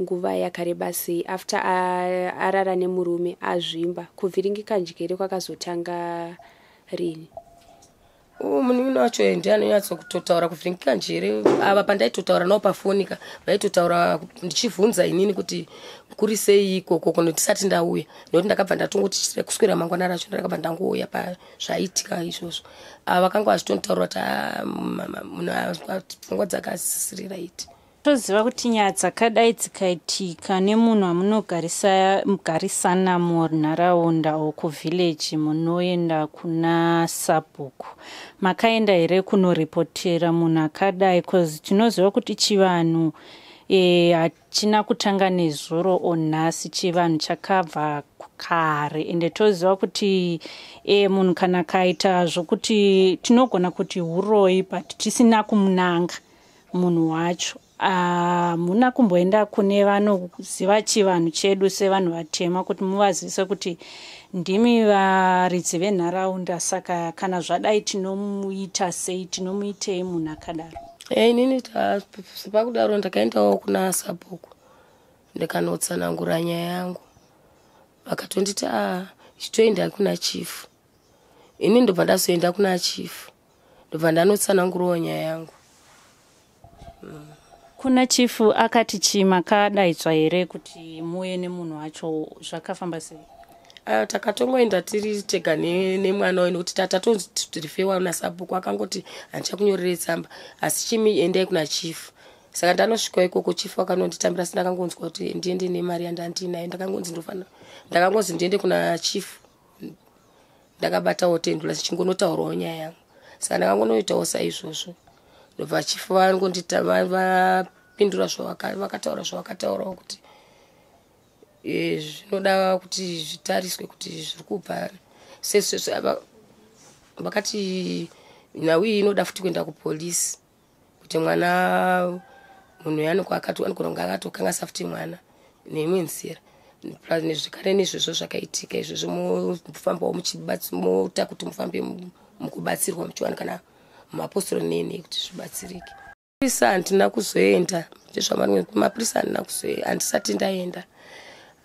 nguva yakareba sei? After arara nemurume azvimba, kuvhiringika njere kwakazotanga rini? Munin'ina wacho ndiye anonyatsokutotaura kuvhiringika njere. Ava pandaitotaura navo pafoni ka, vaitotaura ndichibvunza inini kuti kuri sei ikoko kuno tisati ndauya, nekuti ndakabva ndatongoti kuswera mangwana racho ndakabva ndangouya pazvaitika izvozvo. Ava vakanga vachitonitaura kuti munhu pfungwa dzakasisirira iti. Toziva kuti nyaya dzakadai dzikaitika nemunhu amunogarisana munharaunda o kuvhileji, munoenda kuna sabhuku. Makaenda here kunoripotera munhu akadai? Cause tinoziva kuti chivanhu hachina kutanga nezuro onhasi, chivanhu chakabva kare, ende toziva kuti munhu kana kaita zvokuti tinogona kuti uroi, but tisina kumunanga munhu wacho. Hamuna kumboenda kune vanoziva chivanhu chedu sevanhu vatema kuti muvazivise kuti ndimi varidzi venharaunda, saka kana zvadai tinomuita sei, tinomuitei munhu akadaro? Inini pakudaro ndakaendawo kuna sabhuku ndikanotsanangura nyaya yangu, vakatonditi chitoenda kuna chifu. Ini ndobva ndazoenda kuna chifu, ndobva ndanotsanangurawo nyaya yangu. Kuna chifu akati chii? Makadaidzwa here kuti muuye nemunhu wacho? Zvakafamba sei? Takatongoenda tiri tega nemwana uyu, nekuti tatatorifewa nasabhuku, akangoti handichakunyorerei tsamba, asi chimi endai kuna chifu. Saka ndanosvika ikoko, chifu akanonditambira, asi ndakangonzwa kuti ndiende nemari yandandinayo. Ndakangonzi ndofanira, ndakangonzi ndiende kuna chifu, ndakabatawo tendula chingonotaurawo nyaya yangu. Saka ndakangonoitawo saizvozvo, ndobva chifu vapindura vakataura zvavakataurawo kuti zvinoda kuti zvitariswe kuti zviri kubva vakati nhau iyi inoda futi kuenda kupolisi, kuti mwana munhu anogona kunge akatokanganisa futi mwana neimwe nzira, zvekare nezvozvo zvakaitika izvozvo, mufambawo muchimuta kuti mufambe mukubatsirwa muchiwana kana mapostori nene kuti zvibatsirike. Mapurisa handina kuzoenda, mapurisa handina kuzoenda, handisati ndaenda,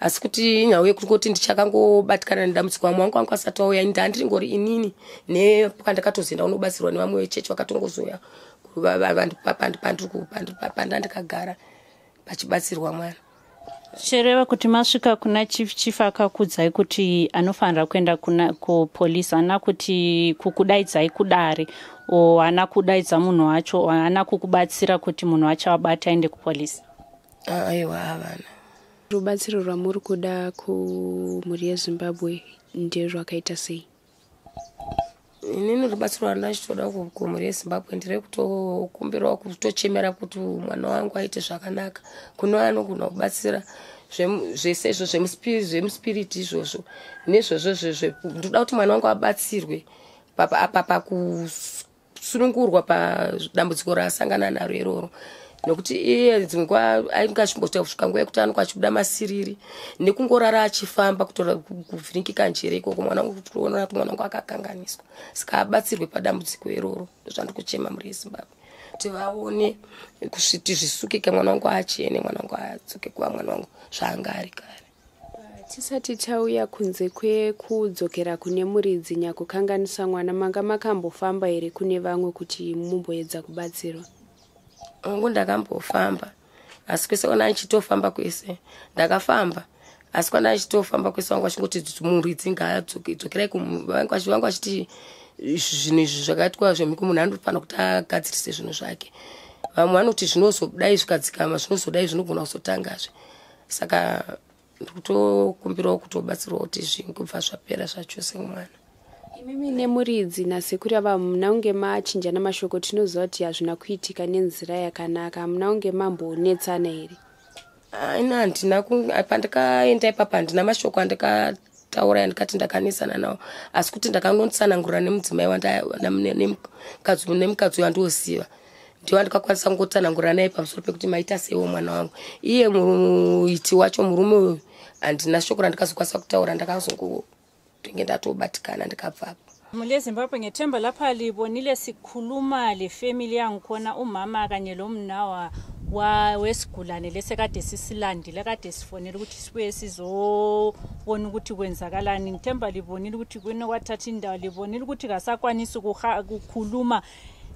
asi kuti inyau yekungoti ndichakangobatikana nedambudziko. Vamwe vangu vangu asati vauya, ndandiringori inini nepandakatozoenda unobatsirwa nevamwe vechechi vakatongozoya pandandikagara pachibatsirwa mwana. Zvichireva kuti masvika kuna chief, chief akakudzai kuti anofanira kuenda kupolisi, haana kuti kukudaidzai kudare, o haana kudaidza munhu wacho, haana kukubatsira kuti munhu wacho abate aende kupolisi? Aiwa, havana. Rubatsiro rwamuri kuda kumhuri yeZimbabwe nderwakaita sei? Inini rubatsiro rwandachitoda kumhuri yeZimbabwe nderekutokumbirawo, kutochemera kuti mwana wangu aite zvakanaka. Kuno anogona kubatsira zvese izvo zvemuspiriti izvozvo nezvozvo, ndoda kuti mwana wangu abatsirwe apa pakusunungurwa padambudziko raasangana naro iroro, nekuti iye dzimwe nguva ainge achimboita kusvika nguva yekuti anonge achibuda masiriri nekungorara achifamba, kutora kuvhiringika njere ikoko. Mwana wangu, kutoona kuti mwana wangu akakanganiswa, saka abatsirwe padambudziko iroro. Ndozvandiri kuchema mhuri yeZimbabwe kuti vaone kuti zvisukike, mwana wangu achene, mwana wangu adzoke kuva mwana wangu zvaanga ari kare. Tisati tauya kunze kwekudzokera kune muridzi nyakukanganisa mwana, manga makambofamba here kune vamwe kuti mumboedza kubatsirwa? Hongu, ndakambofamba. Asi kwese kwana ndichitofamba kwese ndakafamba, asi kwana ndichitofamba kwese vangu vachingoti muridzi ngaadzokerai, vangu vachiti zvinhu izvi zvakaitwa zvemhiko, munhu anofanira kuti agadzirise zvinhu zvake. Vamwe vanoti zvinozodai zvikadzikama, zvinozodai zvinogona kuzotangazve. Saka ndikutokumbirawo kutobatsirwa kuti zvingobva zvapera zvachose mwana. Imimi nemuridzi nasekuru ava hamuna kunge machinjana mashoko, tinoziva kuti hazvina kuitika nenzira yakanaka, hamuna kunge mambonetsana here? Aina, handina. Pandakaenda ipapa handina mashoko andakataura andikati ndakanesana nawo, asi kuti ndakanotsanangurira nemudzimai nemukadzi wandioziva, ndiwo andikakwanisa kungotsanangurira naye pamusoro pekuti maita seiwo mwana wangu. Iye muiti wacho murume uyu handina shoko randikazokwanisa kutaura, ndakazongotenge ndatobatikana ndikabvapo. Muli eZimbabwe, ngethemba lapha libonile sikhuluma lefamily yangikhona, umama kanye lo mnawa wesigulane lesekade sisilandile, kade sifonela ukuthi sibuye sizobona ukuthi kwenzakalani. Ngithemba libonile ukuthi kwena kwathatha indawo, libonile ukuthi kasakwanisi ukukhuluma.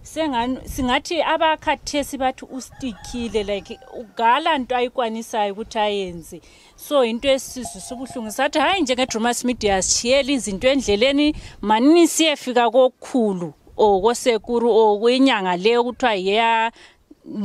Singathi abakhathesi bathi ustikile, like gala nto ayikwanisayo ukuthi ayenze. So into esizwisa ubuhlungu, sathi hayi, njenge-Drumas Media sishiyele izinto endleleni, manini siyefika kokukhulu or kosekuru or kwinyanga leyo kuthiwa yeya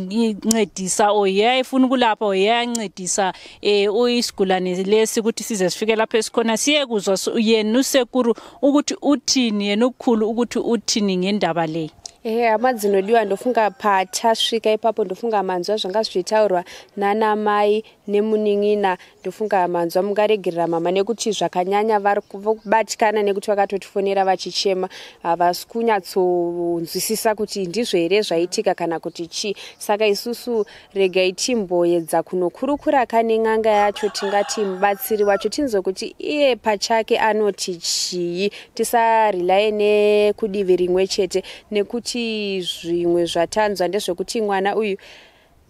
incedisa or yayifuna ukulapha or yayancedisa isigulane lesi, ukuthi size sifike lapho esikhona siyekuzwa yena usekuru ukuthi uthini, yena ukukhulu ukuthi uthini ngendaba le. Ehe, hama dzinodiwa, ndofunga patasvika ipapo, ndofunga manzwa zvanga zvichitaurwa nana mai nemunin'ina. Ndofunga manzwa, mungaregerera mama nekuti zvakanyanya vari kubatikana nekuti vakatotifonera vachichema, havasi kunyatsonzwisisa kuti ndizvo here zvaitika kana kuti chii. Saka isusu regai timboedza kunokurukura kane n'anga yacho, tingati mubatsiri wacho, tinzwe kuti iye pachake anoti chii. Tisarelaye nekudivi rimwe chete, nekuti zvimwe zvatanzwa ndezvekuti mwana uyu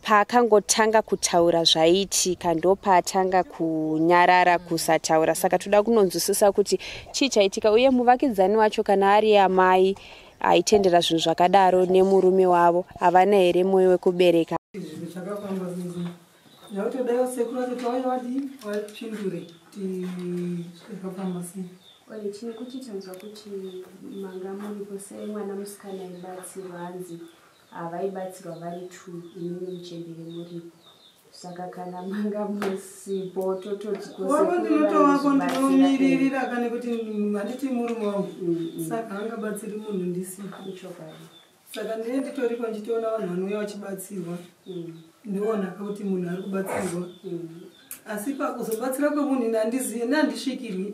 paakangotanga kutaura zvaiitika ndopaatanga kunyarara, kusataura. Saka toda kunonzwisisa kuti chii chaitika, uye muvakidzani wacho kana ari amai aitendera zvinhu zvakadaro nemurume wavo, havana here mwoyo wekubereka? Zvinhu zvakafamba sei zvakutodaiwo sekuru vacho tauya vadii vapindure kuti zvakafamba sei. Ore tine kuti tanzwa kuti manga muripo semwana musikana aibatsirwa, hanzi havaibatsirwa vari two, imimi muchembere muripo. Saka kana manga musipo tototi Wavo ndinotovako, ndinomiririra kane kuti handiti murume wangu, saka hangabatsiri munhu ndisipo. Chokwadi. Saka ndine nditoripo ndichitoona vanhu vanouya vachibatsirwa, ndionaka kuti munhu ari kubatsirwa, asi pakuzobatsira kwemunhu ini handizive, nehandisvikirwi,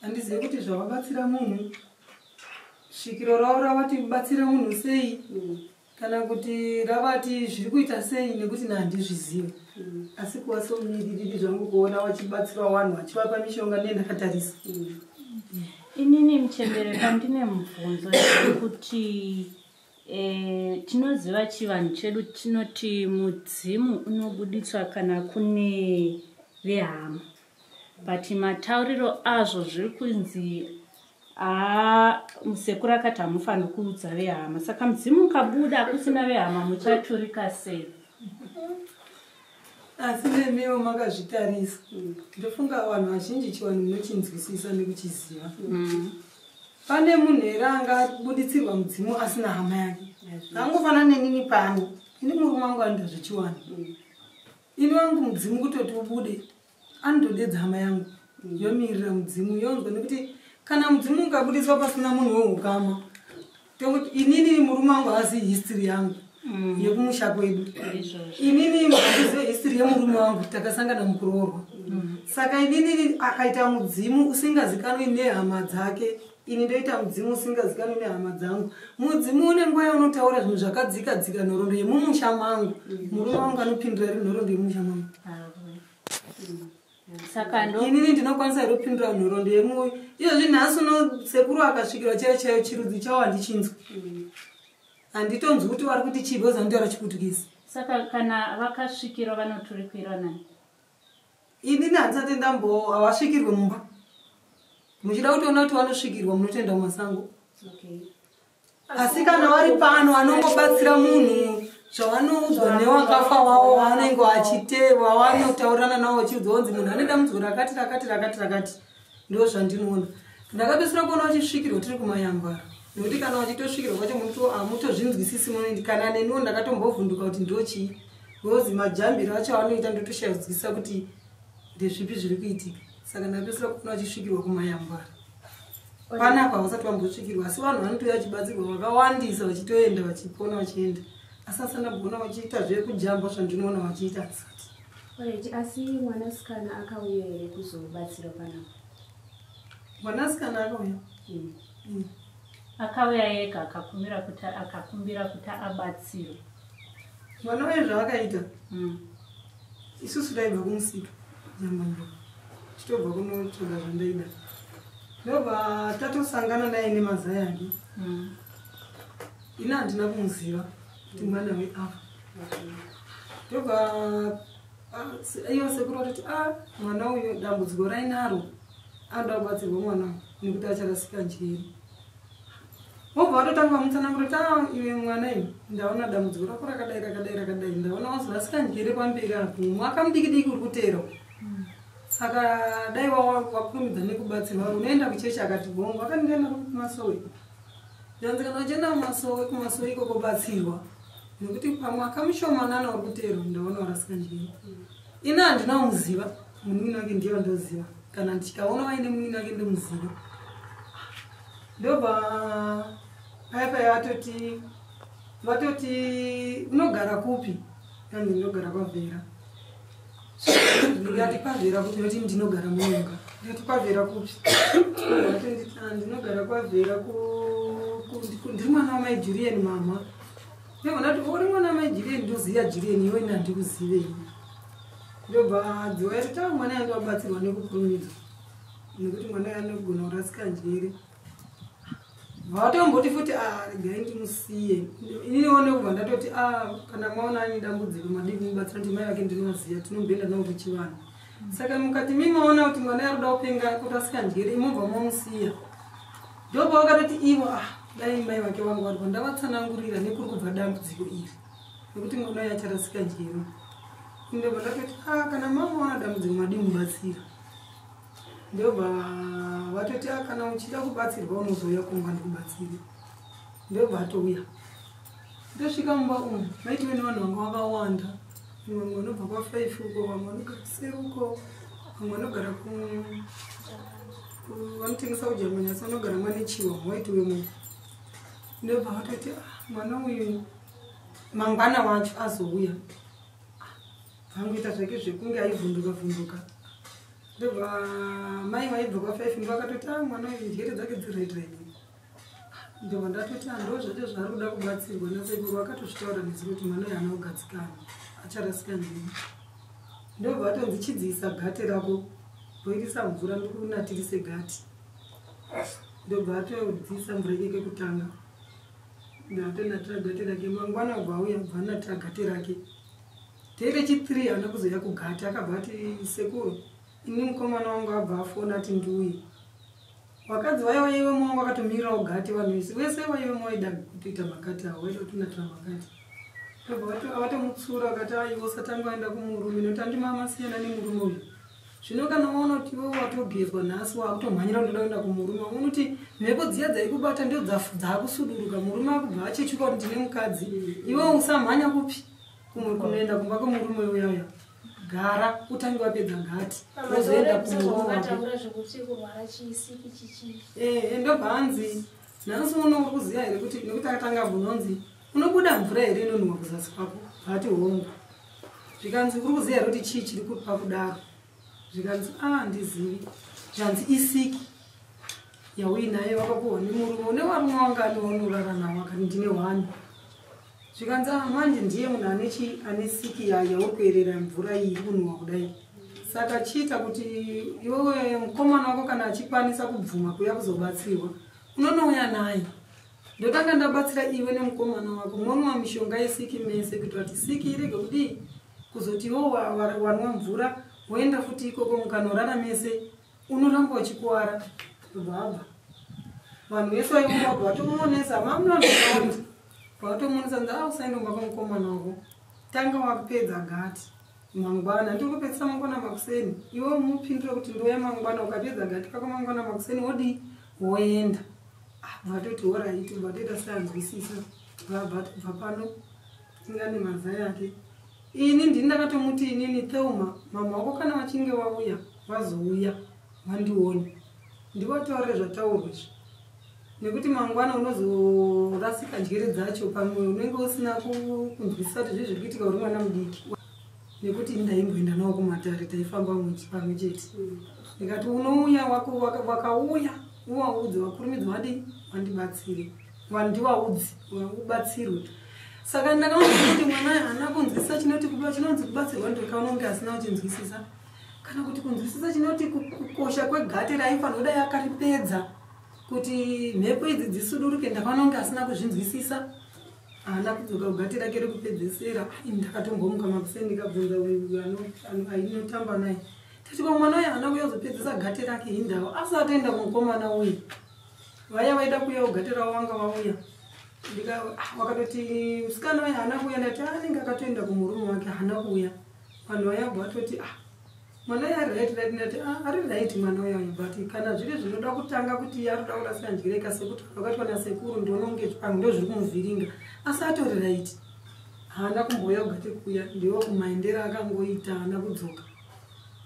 handizive kuti zvavabatsira munhu, svikiro ravo ravati batsira munhu sei, kana kuti ravati zviri kuita sei, nekuti nahandizvizive. Asi kuva somumiririri zvangu kuona vachibatsira vanhu vachivapa mishonga, ndiye ndakatarisa. Inini muchembere pandine mubvunzo yekuti tinoziva chivanhu chedu tinoti mudzimu unobuditswa kana kune vehama, but matauriro azvo zviri kunzi haa, musekuru akati hamufaniri kuudza vehama. Saka mudzimu ukabuda kusina vehama muchaturika sei? Asi nemiwo makazvitarisa, ndofunga vanhu vazhinji chivanhu munochinzwisisa nekuchiziva. Pane munhu here angabuditsirwa mudzimu asina hama yake? Angofanana nenini pano, ini murume wangu anoita zvechivanhu. Ini wangu mudzimu kutoti ubude anotodedza hama yangu, yomirira mudzimu yonzwa, nekuti kana mudzimu ukabudiswa pasina munhu weukama, tokuti inini murume wangu haazivi history yangu yekumusha kwedu. Inini handizive history yemurume wangu, takasangana mukuroorwa. Saka inini akaita mudzimu usingazikanwi nehama dzake, ini ndoita mudzimu usingazikanwi nehama dzangu. Mudzimu une nguva yaunotaura zvinhu zvakadzika dzika, nhoroondo yemumusha mangu. Murume wangu anopindura iri nhoroondo yemumusha mangu? Saka ndo Inini ndinokwanisa here kupindura nhoroondo yemu izvozvi? Nhasi uno sekuru akasvikirwa chaiyo chaiyo, chirudzi chavo handichinzwi, handitonzwi kuti vari kuti chii, because anotaura Chiputukisi. Saka kana vakasvikirwa vanoturikirwa nani? Inini handisati ndambo, havasvikirwe mumba. Muchida kutoona kuti vanosvikirwa, munotoenda mumasango. Asi kana vari pano anongobatsira munhu. Zvavanoudzwa newakafa wavo wavanenge vachitewa, wavanotaurirana navo vachiudzwa kunzi munhu ane dambudziko rakati rakati rakati rakati. Ndo zvandinoona. Ndakapedzisira kuona vachisvikirwa tiri kumayambara, nekuti kana vachitosvikirwa kwacho hamutozvinzwisisi munoindi. Kana neniwo ndakatombovhunduka kuti ndochii, because majambiro acho anoita ndotoshaya kunzwisisa kuti ndezvipi zviri kuitika. Saka ndakapedzisira kuona vachisvikirwa kumayambara. Panapa vasati vambosvikirwa, asi vanhu vanotouya vachibatsirwa vakawandisa, vachitoenda vachipona vachienda, asi asandamboona vachiita zvekujamba zvandinoona vachiita asati. Alright, asi mwanasikana akauya here kuzobatsira panapa? Mwanasikana akauya. Akauya ega, akakumbira kuti abatsirwe. Mwana waye zvaakaita, isusu taibva kumusika jambanja, tichitobva kunotsvaga zvandaida, ndobva tatosangana naye nemazai ake. Ini handina kumuziva kuti mwana weafa. Ndobva iyo sekuru vatoti, a mwana uyu dambudziko rainaro, anoda kubatsirwa mwana uyu nekuti acharasika njere. Wobva watotanga mutsananguro kuti, a iwe mwana iwe, ndaona dambudziko rako rakadai rakadai rakadai, ndaona wazorasika njere pamberi apo, mwaka mudiki diki uri kuteera, saka dai wakurumidza nekubatsirwa. Unoenda kuchechi? Akati gongo. Akandienda kumasowe. Zvanzi kana uchienda kumasowe, kumasowe ikoko batsirwa, nekuti pamwaka mushomanana uri kuteera ndaona warasika njere. Ini handina kumuziva, munin'ina wake ndiye wandoziva. Kana ndikaona vaine munin'ina wake ndomuziva. Ndobva paya paya vatoti unogara kupi? Yanzi ndinogara kwaVhera. Ndikati kwaVhera kupi? Noti ndinogara Mununga. Ndikati kwaVhera kupi? Vatonditi, "Ah, ndinogara kwaVhera, ndiri mwana wamai Julian mama." Ndobva ndati, uri mwana wamai Julian? Ndoziva Julian, iwe ini handikuzivei. Ndobva dziwa yati, ta mwana yange wabatsirwa nekukurumidzwa, nekuti mwana yanogona kurasika njere. Vatomboti futi, "Ah, regai ndimusiye ininiwo." Nekubva ndatoti, a kana maona ane dambudziko, madii kumubatsira? Kuti mai vake ndinoziva, tinomboenda navo kuchivanhu. Saka mukati mimaona kuti mwana yaruda kupenga kurasika njere, imobva mamusiya. Ndobva vakatoti ivo, ah, dai mai vake vangu varipo, ndavatsanangurira nekuri kubva dambudziko iri, nekuti mwana uyu acharasika njere. Ndobva ndatoti, a kana mamaona dambudziko, madii mubatsira? Ndobva vatoti, a kana uchida kubatsirwa unozouya kumba ndikubatsire. Ndobva atouya. Ndosvika mumba umu, maitove nevanhu vanga vakawanda. Vamwe vanobva kwaFive uko, vamwe vanogara kuseri uko, vamwe vanogara vanotengesa kuJamani, asi vanogara mwanechiwa, waitove munhu. Ndobva vatoti, "Ah, mwana uyu mangwana wacho azouya." Vangoita zvake zvekunge aivhunduka vhunduka. Ndobva mai vaibva kwaFive ndo vakatoti, a mwana uyu njere dzake dziri right right. Ndobva ndatoti, a ndo zvacho zvaari kuda kubatsirwa nasekuru. Vakatozvitaura nesi kuti mwana uyu haana kugadzikana, acharasika njere. Ndobva vatonzi, chidziisa gate rako, boirisa mvura ndikunatirise gate. Ndobva atodziisa mvura ike kekutanga, ndatonatira gate rake. Mangwana bva auya, bva anatira gate rake. Day rechi3 haana kuzoya kugate. Akabva ati, sekuru, ini mukomana wangu abva afona ati ndiuye. Vakadzi vaya vaivemo wangu akatomirirawo gate. Vanhu vese vese vaivemo vaida kutoita magate avo, vaida kutonatira magate. Ndobva vatomutsura, vakati, aiwa, usatanga waenda kumurume, nokuti andimama siyana nemurume uyu. Zvino kana waona kuti iwe watogezwa nhasi, wakutomhanyira kundoda kuenda kumurume, waona kuti mhepo dziya dzaikubata ndo dzaakusuduruka, murume akubva achechuka kuti ndine mukadzi. Iwe usamhanya kupi kumwe kunoenda kumba kwemurume uyauya, gara utange wapedza gate, wozoenda kumurume wako. Vakataura zvekuti kurwara chisiki chichi. Ndobva hanzi, nhasi uno uri kuziva here kuti, nekuti akatanga bvunonzi, unobuda mvura here inonhuhwa kuzasi kwako? Vati hongu. Zvikanzi, uri kuziva here kuti chii chiri kupa kudaro? Zvikanzi, a handizivi. Zvanzi, isiki yauinayo wakapuhwa nemurume. Une varume wangani waunorara nawo? Akati, ndine one. Zvikanzi, a manje ndiye munhu ane chi ane siki yauri kuerera mvura iyi iri kunhuhwa kudai. Saka chiita kuti iwewe mukomana wako kana achikwanisa kubvuma kuuya kuzobatsirwa, unonouya naye. Ndotanga ndabatsira iwe nemukomana wako, monwa mishonga yesiki mese, kuitira kuti siki irege kudii kuzoti iwo wanwa mvura woenda futi ikoko mukanorara mese, unoramba uchikuwara. Ndobva abva. Vanhu vese vaivobva vatomuonesa mamunondokaunda. Vatomunisa nzi a usaenda kumba kwemukomana wako, tanga wapedza gati mangwana. Ndiri kupedzisa mangwana makuseni. Iwe mupindure kuti ndouya mangwana. Ukapedza gati kako mangwana makuseni wodii, woenda. Bva toti alright, bva toita seanzwisisa. Bva tobva pano ingane mazai ake. Ini ndini ndakatomuti inini, Thelma, mama wako kana vachinge vauya, vazouya vandione, ndivataurire zvataurwa izvi, nekuti mangwana unozorasika njere dzacho, pamwe unenge usina kunzwisisa kuti zvii zviri kuitika, uri mwana mudiki. Nekuti ndaimboenda nawo kumatare, taifamba pamwe chete. Ndikati unouya, wakauya uvaudze, vakurumidze vadii, vandibatsire, vandivaudze ubatsirwe. Saka ndakaona kuti mwana haana kunzwisisa chinoti chinonzi kubatsirwa, ndikaona kunge asina kuchinzwisisa, kana kuti kunzwisisa chinoti kukosha kwegate raifanira kudai akaripedza kuti mhepo idzi dzisuduruke. Ndakaona kunge asina kuzvinzwisisa, haana kudzoka kugate rake rekupedzesera. Ai, ndakatombomuka makuseni, ndikabvunza uyu ainotamba naye, tati ko mwana uyu haana kuuya kuzopedzesa gate rake hindawo asi atoenda kumukomana uyu? Vaya vaida kuuya kugate ravo vanga vauya. Wakatoti musikana uyu haana kuuya. Ndati anenge akatoenda kumurume wake, haana kuuya. Vanhu vayabva vatoti, ah, mwana uyu ari right right. Ndati, ah, ari right mwana uyu, but kana zviri zvinoda kutanga kuti arikuda kurasika njere sekuti wakatwa nasekuru, ndiononge pamwe ndo zviri kumuvhiringa, asi atori right. Haana kumbouya kugate kuya, ndiwo kumaendero akangoita, haana kudzoka.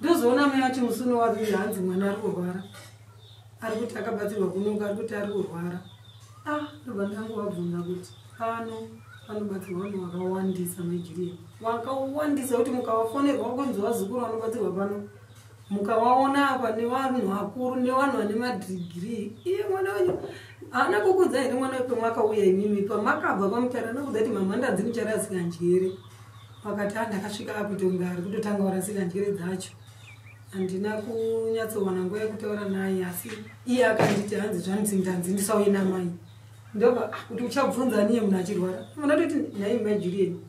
Ndozoona mai vacho musi uno wati hanzi mwana ari kurwara, ari kuti akabatsirwa kunoka, ari kuti ari kurwara. Ah, ndobva ndangovabvunza kuti pano panobatsirwa vanhu vakawandisa, maiJulian, vakawandisa, kuti mukavafonerwa kunzi vazukuru vanobatsirwa pano, mukavaona apa nevanhu vakuru nevanhu vane madhigirii, iye mwana wenyu haana kukudza here? Mwana wepemwakauya imimi, pamakabva pamutare, haana kudza kuti mama ndanzi mucharasika njere? Vakati, a, ndakasvika akuita kunge ari kutotanga kurasika njere dzacho. Handina kunyatsowana nguva yekutaura naye, asi iye akanditi hanzi zvanzi ndanzi ndisauye namai. Ndobva, ah, kuti uchabvunza niye munhu achirwara? Munatoti nhai maiJulian,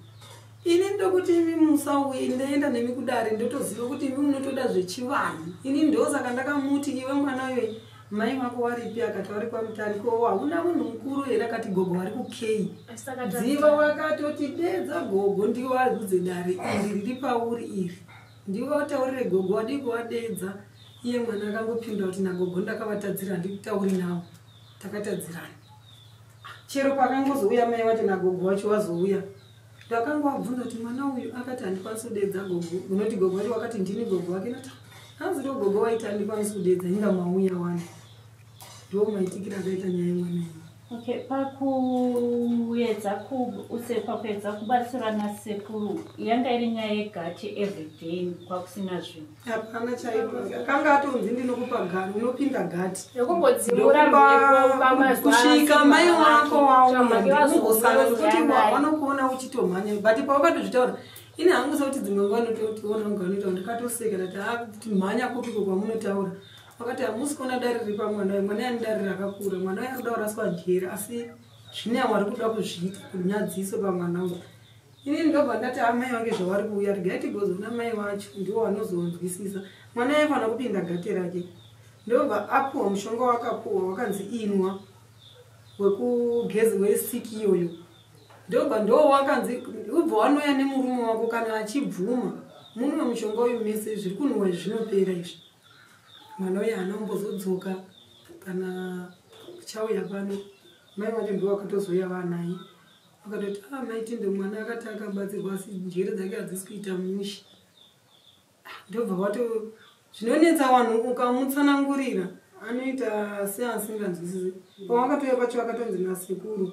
ini ndokuti imi musauye, ndaenda nemi kudare, ndotoziva kuti imi munotoda zvechivanhu. Ini ndosaka ndakamuti, iwe mwana uyo, mai vako waripi? Akati vari kwaMutare. Ko hauna munhu mukuru here? Akati gogo vari kukei dziva. Wakatoti dedza gogo, ndiwo varikudze dare iri riri pauri iri, ndiwo wataurire gogo, wadii kuwadedza? Iye mwana akangopindura kuti nagogo ndakavatadzira, handikutauri navo, takatadzirana. Chero pakangozouya mai wacho nagogo wacho wazouya, ndakangovabvunza kuti mwana uyu akati handikwanisi kudedza gogo, unoti gogo wacho wakati ndini gogo wake. Nati hanzi ndo gogo waiti handikwanisi kudedza, inga mauya wani. Ndo maitikiro akaita nyaya yemwana iyi. Okay, pakuedza kubatsira nasekuru, yanga iri nyaya yegate everyday, kwakusina zvinhu? Hapana chaipo. Akanga atonzi ndinokupa gari, unopinda gati Yekumbodzimura mhepo pamazuva kusvika mai wako wauya. Zvamake. Ndikungosara nekuti vazoona. Vanokuona uchitomhanya, but pawakatozvitaura, ini hangu sekuti dzimwe nguva nototiona kunge vanoita, ndakatoseka, ndati, "Ah, kuti mhanya kupiko kwamunotaura?" Vakati hamusi kuona dare riri pamwana uyu? Mwana yani dare rakakura, mwana uyu arikuda kuraswa njere, asi zvine avo vari kuda kuzviita kunyadziso pamwana uyu. Ini ndobva ndati amai vange zvavari kuuya, regai tigozoona mai vacho, ndivo vanozonzwisisa. Mwana aifanira kupinda gate rake. Ndobva apuwa mushonga wakapuwa, wakanzi inwa wekugezi wesiki iyoyo. Ndobva ndo wakanzi ubva wanouya nemurume wako, kana achibvuma munwe mushonga uyu mese, zviri kunhuwa izvi zvinopera izvi. Mwana uyu haana kumbozodzoka kana chauya pano. Mai vacho ndo vakatozouya vanaye, vakatoti, a, maitinde mwana akati akabatsirwa, asi njere dzake hadzisi kuita mushe. Ndobva vato zvinonetsa vanhu, ukamutsanangurira anoita seasinganzwisisi. Pawakatouya pacho akatonzi nasekuru,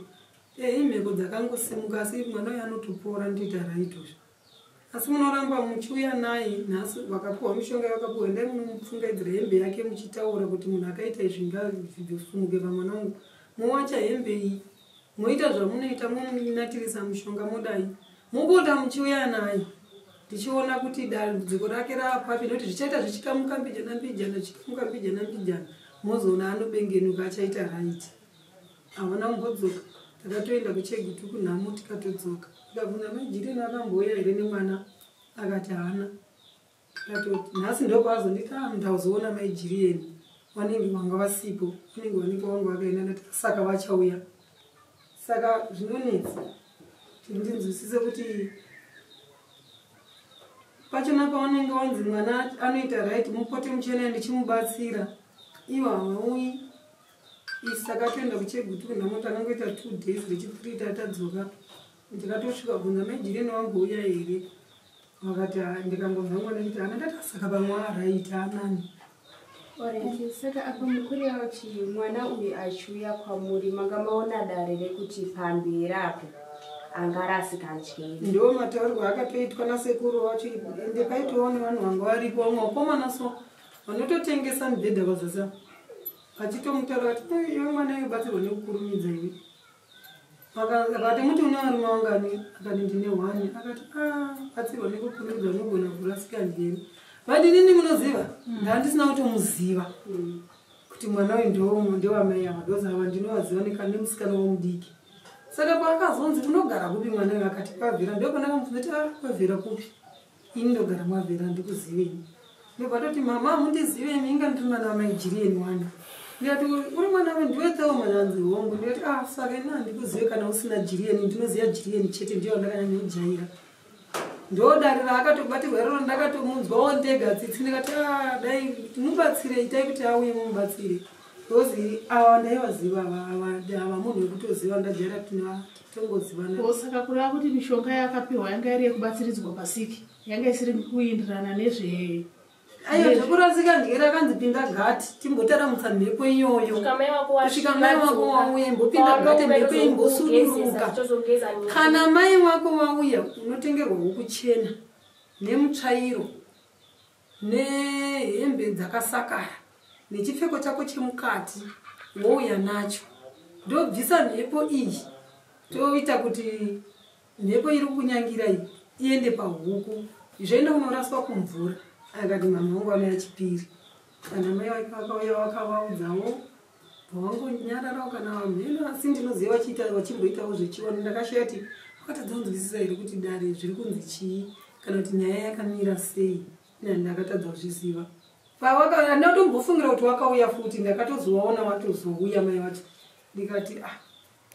e, imheko dzakangosimuka, asi mwana uyu anotopora, ndoita right uzvo, asi munoramba muchiuya naye. Nhasi vakapuhwa mishonga yavakapuhwa, endai munomupfungaidzira hembe yake muchitaura kuti munhu akaita izvi ngazvisumuke pamwana wangu. Mowacha hembe iyi, moita zvamunoita, momunatirisa mushonga, modai mopota muchiuya naye, tichiona kuti dambudziko rake raapapi, nekuti zvichaita zvichikamuka mbijana mbijana, zvichikamuka mbijana mbijana, mozoona anobengenuka, achaita right. Havana kumbodzoka. Takatoenda kuChegutu kunhamo, tikatodzoka. Tikabvunza maiJulian akambouya here nemwana, akati haana. Tikatoti nhasi ndokwazonditi, a, ndazoona maiJulian, vanenge vanga vasipo, vanenge vanenge vangu vakaenda. Ndati saka vachauya. Saka zvinonetsa kuti ndinzwisise kuti pachona paunenge wanzi mwana anoita right, mupote muchena ndichimubatsira, iwo havauyi. Isi takatoenda kuChegutu kunhamo, takangoita 2 days, rechi3 tatadzoka. Ndikatosvika bvunza maijireni wambouya here, vakati, "Ah," ndikangobva mwana chiti ana ndati saka pamwe aright anani. Alright, saka apa mukureva kuti mwana uyu achiuya kwamuri manga maona dare rekuti pamberi apo angarasika njere? Ndo mataurirwo akatoitwa nasekuru wacho, ende paitowo nevanhu vanga varipo, vamwe vakomana so vanototengesa mibhedha pazasa, vachitomutaura kuti, "Eh, iwe mwana iwe, batsirwa nekukurumidza iwe." Akati muti une varume vangani? Akati ndine one. Akati, "Ah, batsirwa nekukurumidza, unogona kurasika njere." Vati nini munoziva, ndandisina kutomuziva kuti mwana uyu ndewamai ava, because ava ndinovaziva nemusikana womudiki. Saka paakazonzi unogara kupi mwana uyu, akati kwavhera. Ndopandakamubvunza kuti, "Ah, kwavhera kupi?" Ini ndogara mwavhera, ndikuzivei? Ndobva toti, "Mama, mundizivei? Inga ndiri mwana wamaijiriyeni wani." Ndikati, "Uri mwana we ndiwe tsewo mwana?" Anzi hongu. Ndikati, "Ah, saka ina handikuzive kana usina jiriyeni. Ndinoziva jiriyeni chete, ndiyo ndakanyanya kujaira." Ndodarira akatobatirwa iroro, ndakatomunzwawo ndega tsitsi. Ndikati, "Ah, dai mubatsire, itai kuti auye mumubatsire," because ava ndaivaziva ava, ava munhu wekutoziva, ndajaira tongozivana. Ko, saka kureva kuti mishonga yakapiwa yanga iri yekubatsiridzwa pasiki, yanga isiri kuindirana nezve Aiwa, zvekurasika njere akanzi pinda gati timbotaramutsa mhepo iyoyo kusvika mai wako wauya. Imbopinda gati, mhepo imbosuduruka. Kana mai wako wauya, unotengerwa huku chena nemutsvairo nehembe dzakasakara nechipfeko chako chemukati, wouya nacho. Ndobvisa mhepo iyi, toita kuti mhepo iri kunyangira iyi iende pahuku, zvoenda kunoraswa kumvura. Akati mama wangu anouya chipiri. Kana mai vake vakauya, vakavaudzawo, vangonyararawo kana vamheno. Asi ndinoziva vachiita, vachimboitawo zvechiwano. Ndakashaya kuti vakatadza kunzwisisa here kuti dare zviri kunzi chii, kana kuti nyaya yakamira sei. Ndakatadza kuzviziva. Handina kutombofungira kuti wakauya futi. Ndakatozovaona watozouya mai vacho. Ndikati, "Ah,"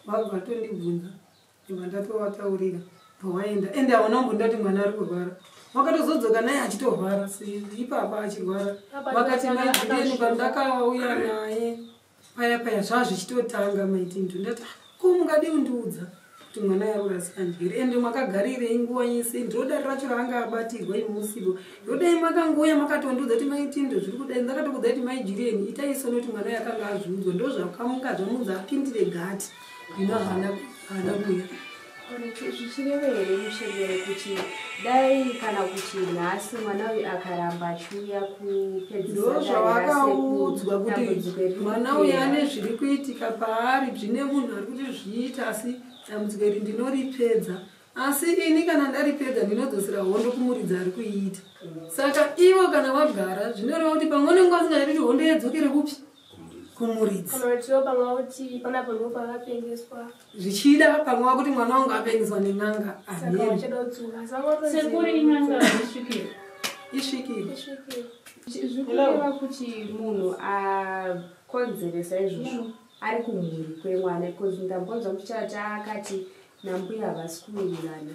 vabva vatondibvunza, ndibva ndatovataurira pawaenda. Ende hauna kumbondati mwana ari kurwara. Wakatozodzoka naye achitorwara ipapa achirwara. Vakati maidhireni pandakauya naye paya paya zvaa zvichitotanga maitinto. Ndati, "Ah, ko mungadi kundiudza kuti mwana yarurasika njere? Ende makagarirei nguva yese? Ndodari racho raanga abatirwa imusipo. Ndodai makangoya makatondiudza kuti maitindo zviri kudai. Ndakatokudza kuti maijireni itai so, nekuti mwana yakanga azviudzwa. Ndozvakamunga zvamunzi apindire gati ino, haana kuuya." Zvichireva here muchembere kuti dai kana kuti nhasi mwana uyu akaramba achiuya kupedzisa Ndozvavakaudzwa kuti mwana uyu ane zviri kuitika paari, zvine munhu ari kuti zviita, asi dambudziko iri ndinoripedza. Asi ini kana ndaripedza, ndinodzosera hondo kumuridzi ari kuiita. Saka ivo kana vagara, zvinoreva kuti pamwe unenge vasingadi kuti hondo yadzokere kupi? Kumuridzi. Kana vatiwo pamwe kuti panapo ndo pavapengeswa. Zvichida pamwe vakuti mwana wangu apengeswa nen'anga. Saka Ameni. vachada kudzoka. Sekuru, in'anga isvikiro? Isvikiro. Zviri kureva kuti munhu akonzeresa izvozvo ari kumhuri kwemwana, because ndambonzwa muchati akati nambuya havasi kuwirirana.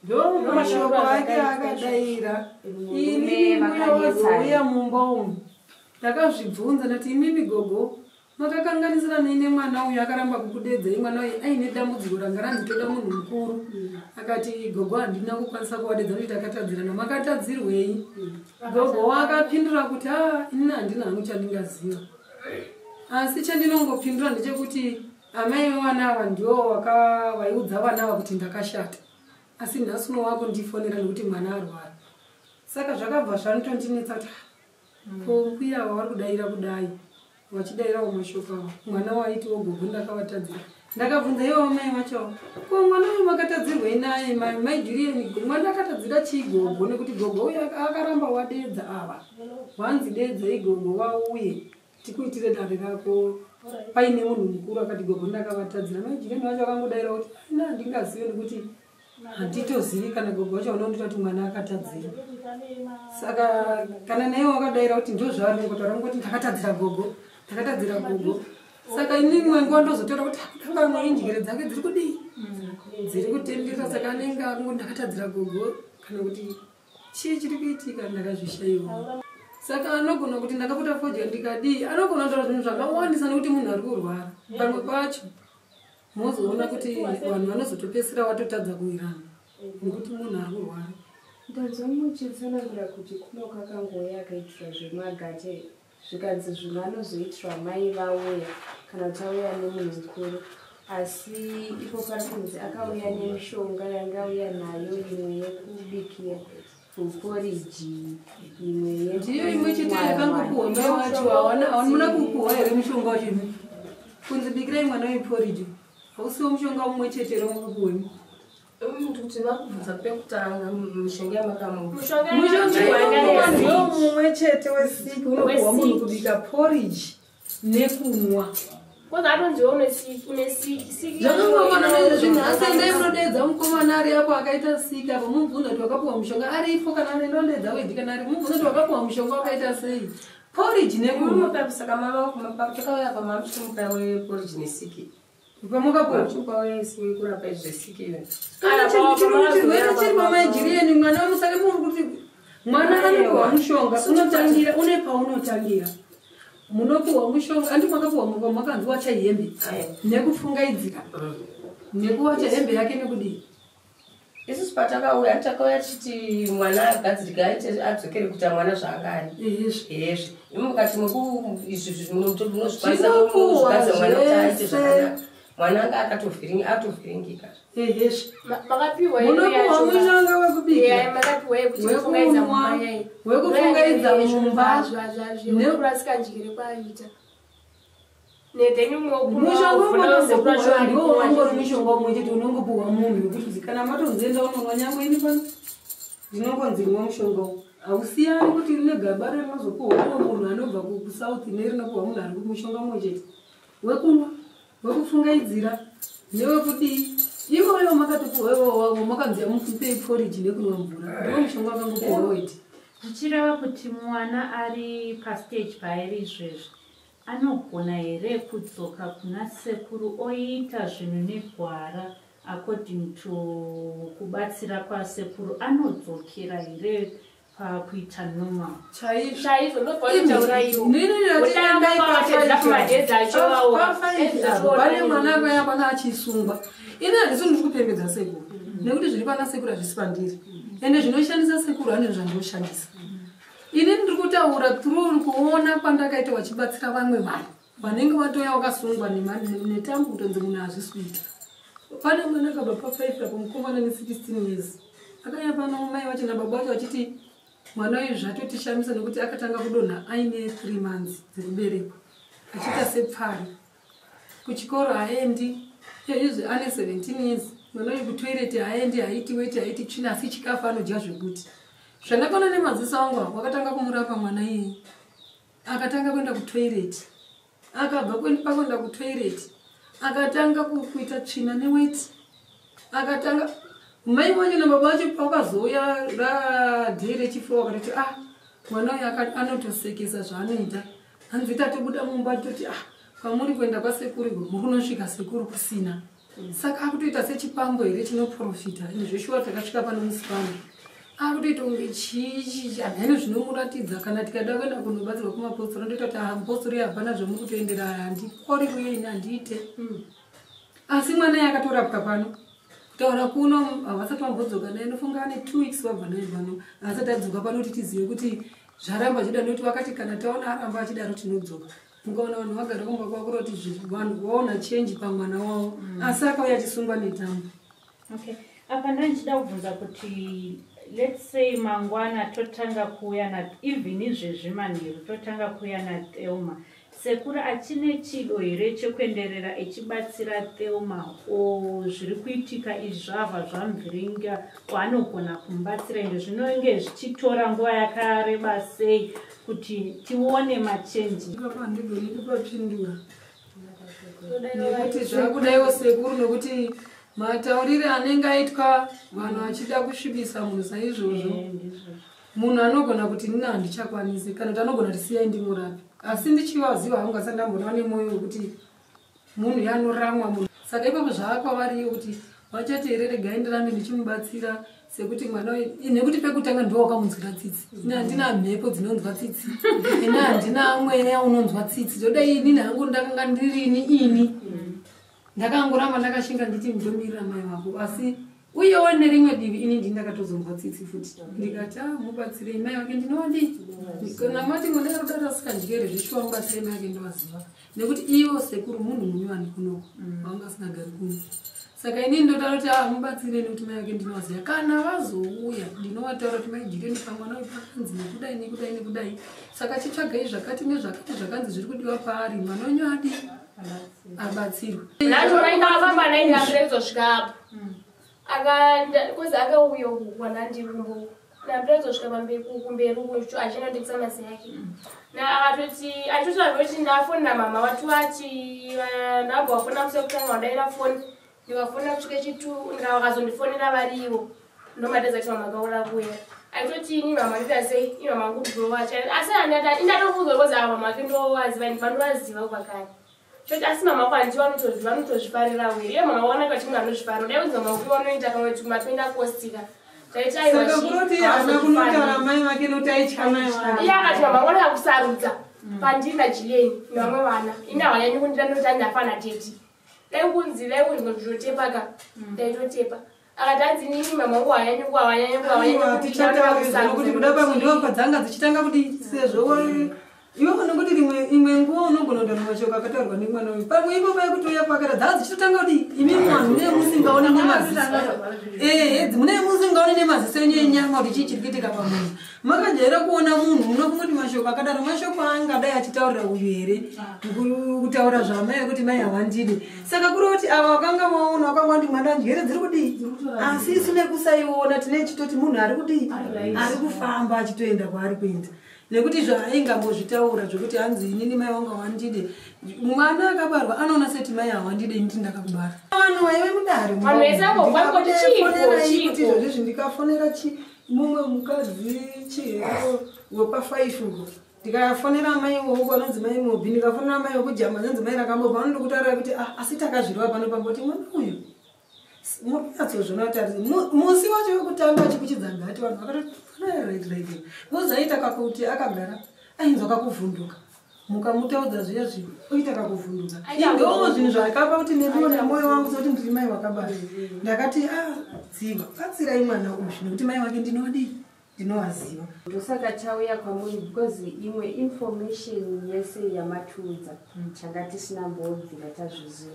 Ndo mashoko ake akadaira. Ini mbuya wazouya mumba umu, ndakazvibvunza, ndati, "Imimi gogo, makakanganisira nei nemwana uyu akaramba kukudedzai? Mwana uyu aine dambudziko ranga ranzi toda munhu mukuru." Akati, "Gogo, handina kukwanisa kuvadedza nokuti takatadzirana." "Makatadzirwei?" Gogo wakapindura kuti, "A, inini handina hangu chandingaziva, asi chandinongopindura ndechekuti amai vevana ava ndivo vaiudza vana ava kuti ndakashata, asi nhasi uno wakundifonera nekuti mwana arwara." Saka zvakabva zvanotondinetsa kuti, "Ah, ko mbuya ava vari kudaira kudai, vachidayirawo mashoko ava, mwana waitiwo gogo ndakavatadzira." Ndakabvunza ivo mai vacho, "Ko mwana uyu makatadzirwei naye, mai Julian? Mwana akatadzira chii gogo? Nekuti gogo uyu akaramba wadedza ava, wanzi dedzai gogo vauye tikuitire dare rako paine munhu mukuru." Akati, "Gogo, ndakavatadzira." Mai Julian vacho vakangodaira kuti, "Aina, handingazive nekuti handitozivi kana gogo vacho vanondita kuti mwana akatadzira." Saka kana naiwe wakadaira kuti ndozvaari kungotaura, ngoti ndakatadzira gogo, ndakatadzira gogo. Saka ini imwe nguva ndozotora kuti akutanga mwe injere dzake dziri kudii, dziri kutenderera. Saka anenge akungo ndakatadzira gogo kana kuti chii chiri kuitika, ndakazvishaiwa. Saka anogona kuti ndakaputa fodya ndikadii, anogona kutaura zvinhu zvakawandisa nekuti munhu ari kurwara. Pamwe pacho mozoona kuti vanhu vanozotopedzisira watotadza kuwirana nekuti munhu ari kurwara. Ndanzwa muchitsanangura kuti kuno kwakangouya akaitirwa zvemagate, zvikanzi zvimwe anozoitirwa mai vauya kana kuti auya nemunhu mukuru, asi ipo pari kunzi akauya nemishonga yanga auya nayo, imwe yekubikira poriji, imwe. Ndiyo imwe chete yakangopuhwa mai wacho. Hawana kupuhwa here mushonga wacho imi kunzi bikirai mwana weporiji? Hausiwo mushonga mumwe chete here wamakapuhwa imi? Kuti vakubvunza pekutanga mishonga yamakamupa. Mushonga ndiwo mumwe chete wesiki unopuhwa munhu kubika poriji nekunwa. Kwanza atonziwa une siki siki. Zvakangofanana nezvinhu, asi endai munodeedza mukomana ari apo akaita siki apo, mubvunza kuti wakapuwa mushonga aripo, kana ndondeedza wedi kana ari, mubvunza kuti wakapuwa mushonga wakaita sei, poriji nekunwa. Saka mama takauya pamamuchimupa weporiji nesiki. Pamukapuwa? Mamuchimupa wekurapa izvi zvesiki iyo. Kana chirwere chiri pamaijiriyeni, mwana wamusake muri kuti mwana anopuwa mushonga unotangira une paunotangira munopuwa mushonga, andi makapuwa muka makanzi wacha hembe nekufungaidzika nekuwacha hembe yake nekudii. Isusu patakauya, takauya tichiti mwana agadzirike, aite adzokere kuita mwana zvaanga ari. Ezvi imi mukati meku izvi munozvikwanisa Zvinopuwa mwana kuti aite zvese. zvakanaka. Mwana anga akatovhiringika. Ehezvi. Makapiwa. Munopuwa mushonga wekubika, Makapiwa yekuti wekunwa, kufungaidza mumba yai. wekufungaidza mumba. Nekurasika njere kwaita netheni. Mushonga unotongopuwa ndiwo unongori mushonga umwe chete unongopuwa munhu wekuti kana matonzienda unonwa. Nyangwe ini pano ndinongonzi rimwa mushonga uwu, hausiyani kuti rine gaba rinozopuhwa umwe munhu anobva kuSouth nerinopuhwa munhu ari mushonga mumwe chete wekunwa, wekufungaidzira newekudii. Ivoyo makatopuhwa iwowawo makanzi mupei poriji nekunwa mvura, ndiwo mushonga wakangopuhwa weti. Zvichireva kuti mwana ari pastage paari izvezvi anogona here kudzoka kuna sekuru oita zvinhu negwara according to kubatsira kwasekuru? Anodzokera here pakuita normal? Chaizvo. Chaizvo, ndobva kutaura iwo. Pane mwana akauya pana achisungwa. Ini handisi ndiri kupembedza sekuru nekuti zviri pana sekuru hazvisi pandiri, ende zvinoshandisa sekuru hane zvandinoshandisa. Ini ndiri kutaura through kuona kwandakaita vachibatsira vamwe vanhu vanenge vatoya vakasungwa netambo kutonzi munhu hazvisi kuita. Pane mwana akabva pa5 apo, mukomana ne16 years, akauya pano mai vacho nababa vacho vachiti mwana uyu zvatotishamisa nekuti akatanga kudonha aine 3 months dzekuberekwa, achiita sepfari, kuchikoro haendi. Izvi ane 17 years mwana uyu, kutoireti haendi, haiti weti, haiti tsvina, asi chikafu anodya zvekuti zvandakaona nemaziso angu. Wakatanga kumurapa mwana iyeye, akatanga kuenda kutoireti, akabva pakuenda kutoireti akatanga kuita tsvina neweti. Akatanga mai wacho nababa vacho pakazouya radhei rechifour, vakatoti, "Ah, mwana uyu anotosekesa zvaanoita." Hanzi tatobuda mumba toti, "Ah, kwamuri kuenda kwasekuru iko muri kunosvika sekuru kusina, saka akutoita sechipambo here chinoprofita?" Ende zveshuwa takasvika pano musi pano akutoita kunge chichi hamheno zvinomuratidza. Kana tikada kuenda kunobatsirwa kumapostori, ndoita kuti, "Ah, mupostori hapana zvamuri kutoendera, handikori uye ini handiite." Asi mwana iye akatorapwa pano. Kutaura kuno havasati vambodzoka naye, nofunga ane 2 weeks vabva naye pano, asati adzoka pano kuti tizive kuti zvaramba achida, nekuti vakati kana taona aramba achidaro tinodzoka. Mukaona vanhu vagara kumba kwavo kuroti vanhu vaona change pamwana wavo, asi akauya achisungwa netambo. Okay, apa ndandichida kubvunza kuti let's say mangwana totanga kuuya na, even izvezvi manheru totanga kuuya naThelma, sekuru achine chido here chekuenderera echibatsira Thelma, o zviri kuitika izvi zvabva zvamuvhiringa, anogona kumubatsira? Ende zvinonge zvichitora nguva yakareba sei kuti tione machange? Ipapa handigoni kupapindura nekuti zvakudaiwo sekuru, nokuti mataurire anenge aitwa vanhu vachida kusvibisa munhu saizvozvo, munhu anogona kuti nina handichakwanisi, kana kuti anogona kuti siyai ndimurapi, asi ndichivaziva hangu, asati ndamboona nemwoyo wekuti Munhu yanoramwa munhu. Saka ipapo zvaakwavariyo kuti vachati here regai ndirambe ndichimubatsira sekuti mwana uyu, nekuti pekutanga ndiwo wakamunzwira tsitsi. Ini handina mhepo dzinonzwa tsitsi, ini handina mweya unonzwa tsitsi. Todai inini hangu ndakanga ndirini ini ndakangoramba ndakashinga nditi ndomirira mai vako. Asi uyewo nerimwe divi ini ndini ndakatozonzwa tsitsi futi, ndikati mubatsirei mai vake ndinovadii kana mati mwana yaruda rasikandyere zvishuwa, mubatsirei mai vake ndovaziva, nekuti ivo sekuru munhu munyowani kunoko vanga asingagari kuno. Saka inini ndotaura kuti mubatsirei nekuti mai vake ndinovaziva. Kana vazouya ndinovataura kuti maijireni pamwana uyu pakanzi nekudai nekudai nekudai, saka chitsvagai zvakati nezvakati zvakanzi zviri kudiwa paari, mwana wenyu adii abatsirwe. Ndakafamba naye ndambire kuzosvika apo kozi akauya uku kwanandiri kumbo ndambire kuzosvika pamberi kumberi uku achinondikisa masi yake. Akatoti achitotaura kuti ndafonera mama wati wati ndabva wafona musi wekutanga wadaira foni, ndikafona kusvika chitu vakazondifonera varivo ndomatedza kuti mama akaura kuya. Aitoti ini mama ndoita sei, ini mama angu ndinowacha, asi indatofunga kozi ava mama ake ndowaziva, ndinovaziva kubva kare. Choti asi mama kwanzi vanotozvifarira wiri iye mama waoneka kuti munhu anozvifarira, dai kunzi mama upi wanoita kamwe kuti mapenda kostika taiti aiwa. Saka kuroti haana kunotaura mai vake nokuti aitya mai vake. Iye akati mama wanaka kusarudza pandiri najileni nevamwe vana, ini havanyanyi kundida nokuti andafana teti, dai kunzi dai kunzi ndinotepa ka ndaitotepa. Akati hanzi inini mama wangu havanyanyi Aiwa, tichataura nokuti kuda pamwe ndiwo padzanga dzichitanga kuti sezvo iwe nokuti rimwe imwe nguva unogona kutaura mashoko akataurwa nemwana uyu, pamwe ipo pai kuti uya kwakata dzaa dzichitotanga kuti imi vanhu mune musingaoni nemaziso, ehe, mune musingaoni nemaziso enyu enyama kuti chii chiri kuitika pamunhu. Makajaira kuona munhu munofunga kuti mashoko akadaro mashoko angadai achitaurira uyu here, kutaura zvamai kuti mai havandidi. Saka kuri kuti ava vakanga vaona vakanga kuti mwana njere dziri kudii, asi isu nekusaiona tine chitoti munhu ari kudii, ari kufamba achitoenda kwaari kuenda, nekuti zvaaingambozvitaura zvokuti hanzi inini mai wanga wandide, mwana akabarwa anoona seti mai hawandide ini ndakakubara. Vanhu vaive mudare Vanhu vese vangobva kuti chiiko, ndikafonerai kuti chiiko. izvozvizvi ndikafonera mumwe mukadzi chihero wepa5 uko, ndikafonera mai wouko anonzi mai Mobi, ndikafonera mai wekujamba anonzi mai Rakambobva, vanondokutaura kuti asi takazvirwa pano pamboti mwana uyu munyatsozvona kuti musi wacho wekutanga achikuchidza gati vanhu vakatoti right right, wozaita kakuti akagara ainzwa kakuvhunduka, mukamutaudza zviya zvinhu oita kakuvhunduka. Indoo zvinhu zvakapa kuti neniwo nemwoyo wangu sekuti ndiri mai wakabara ndakati dziva batsirai mwana uyu nekuti mai wake ndinodii ndinovaziva. Ndosaka tauya kwamuri because imwe information yese yamatiudza tanga tisina mbobvira tazviziva.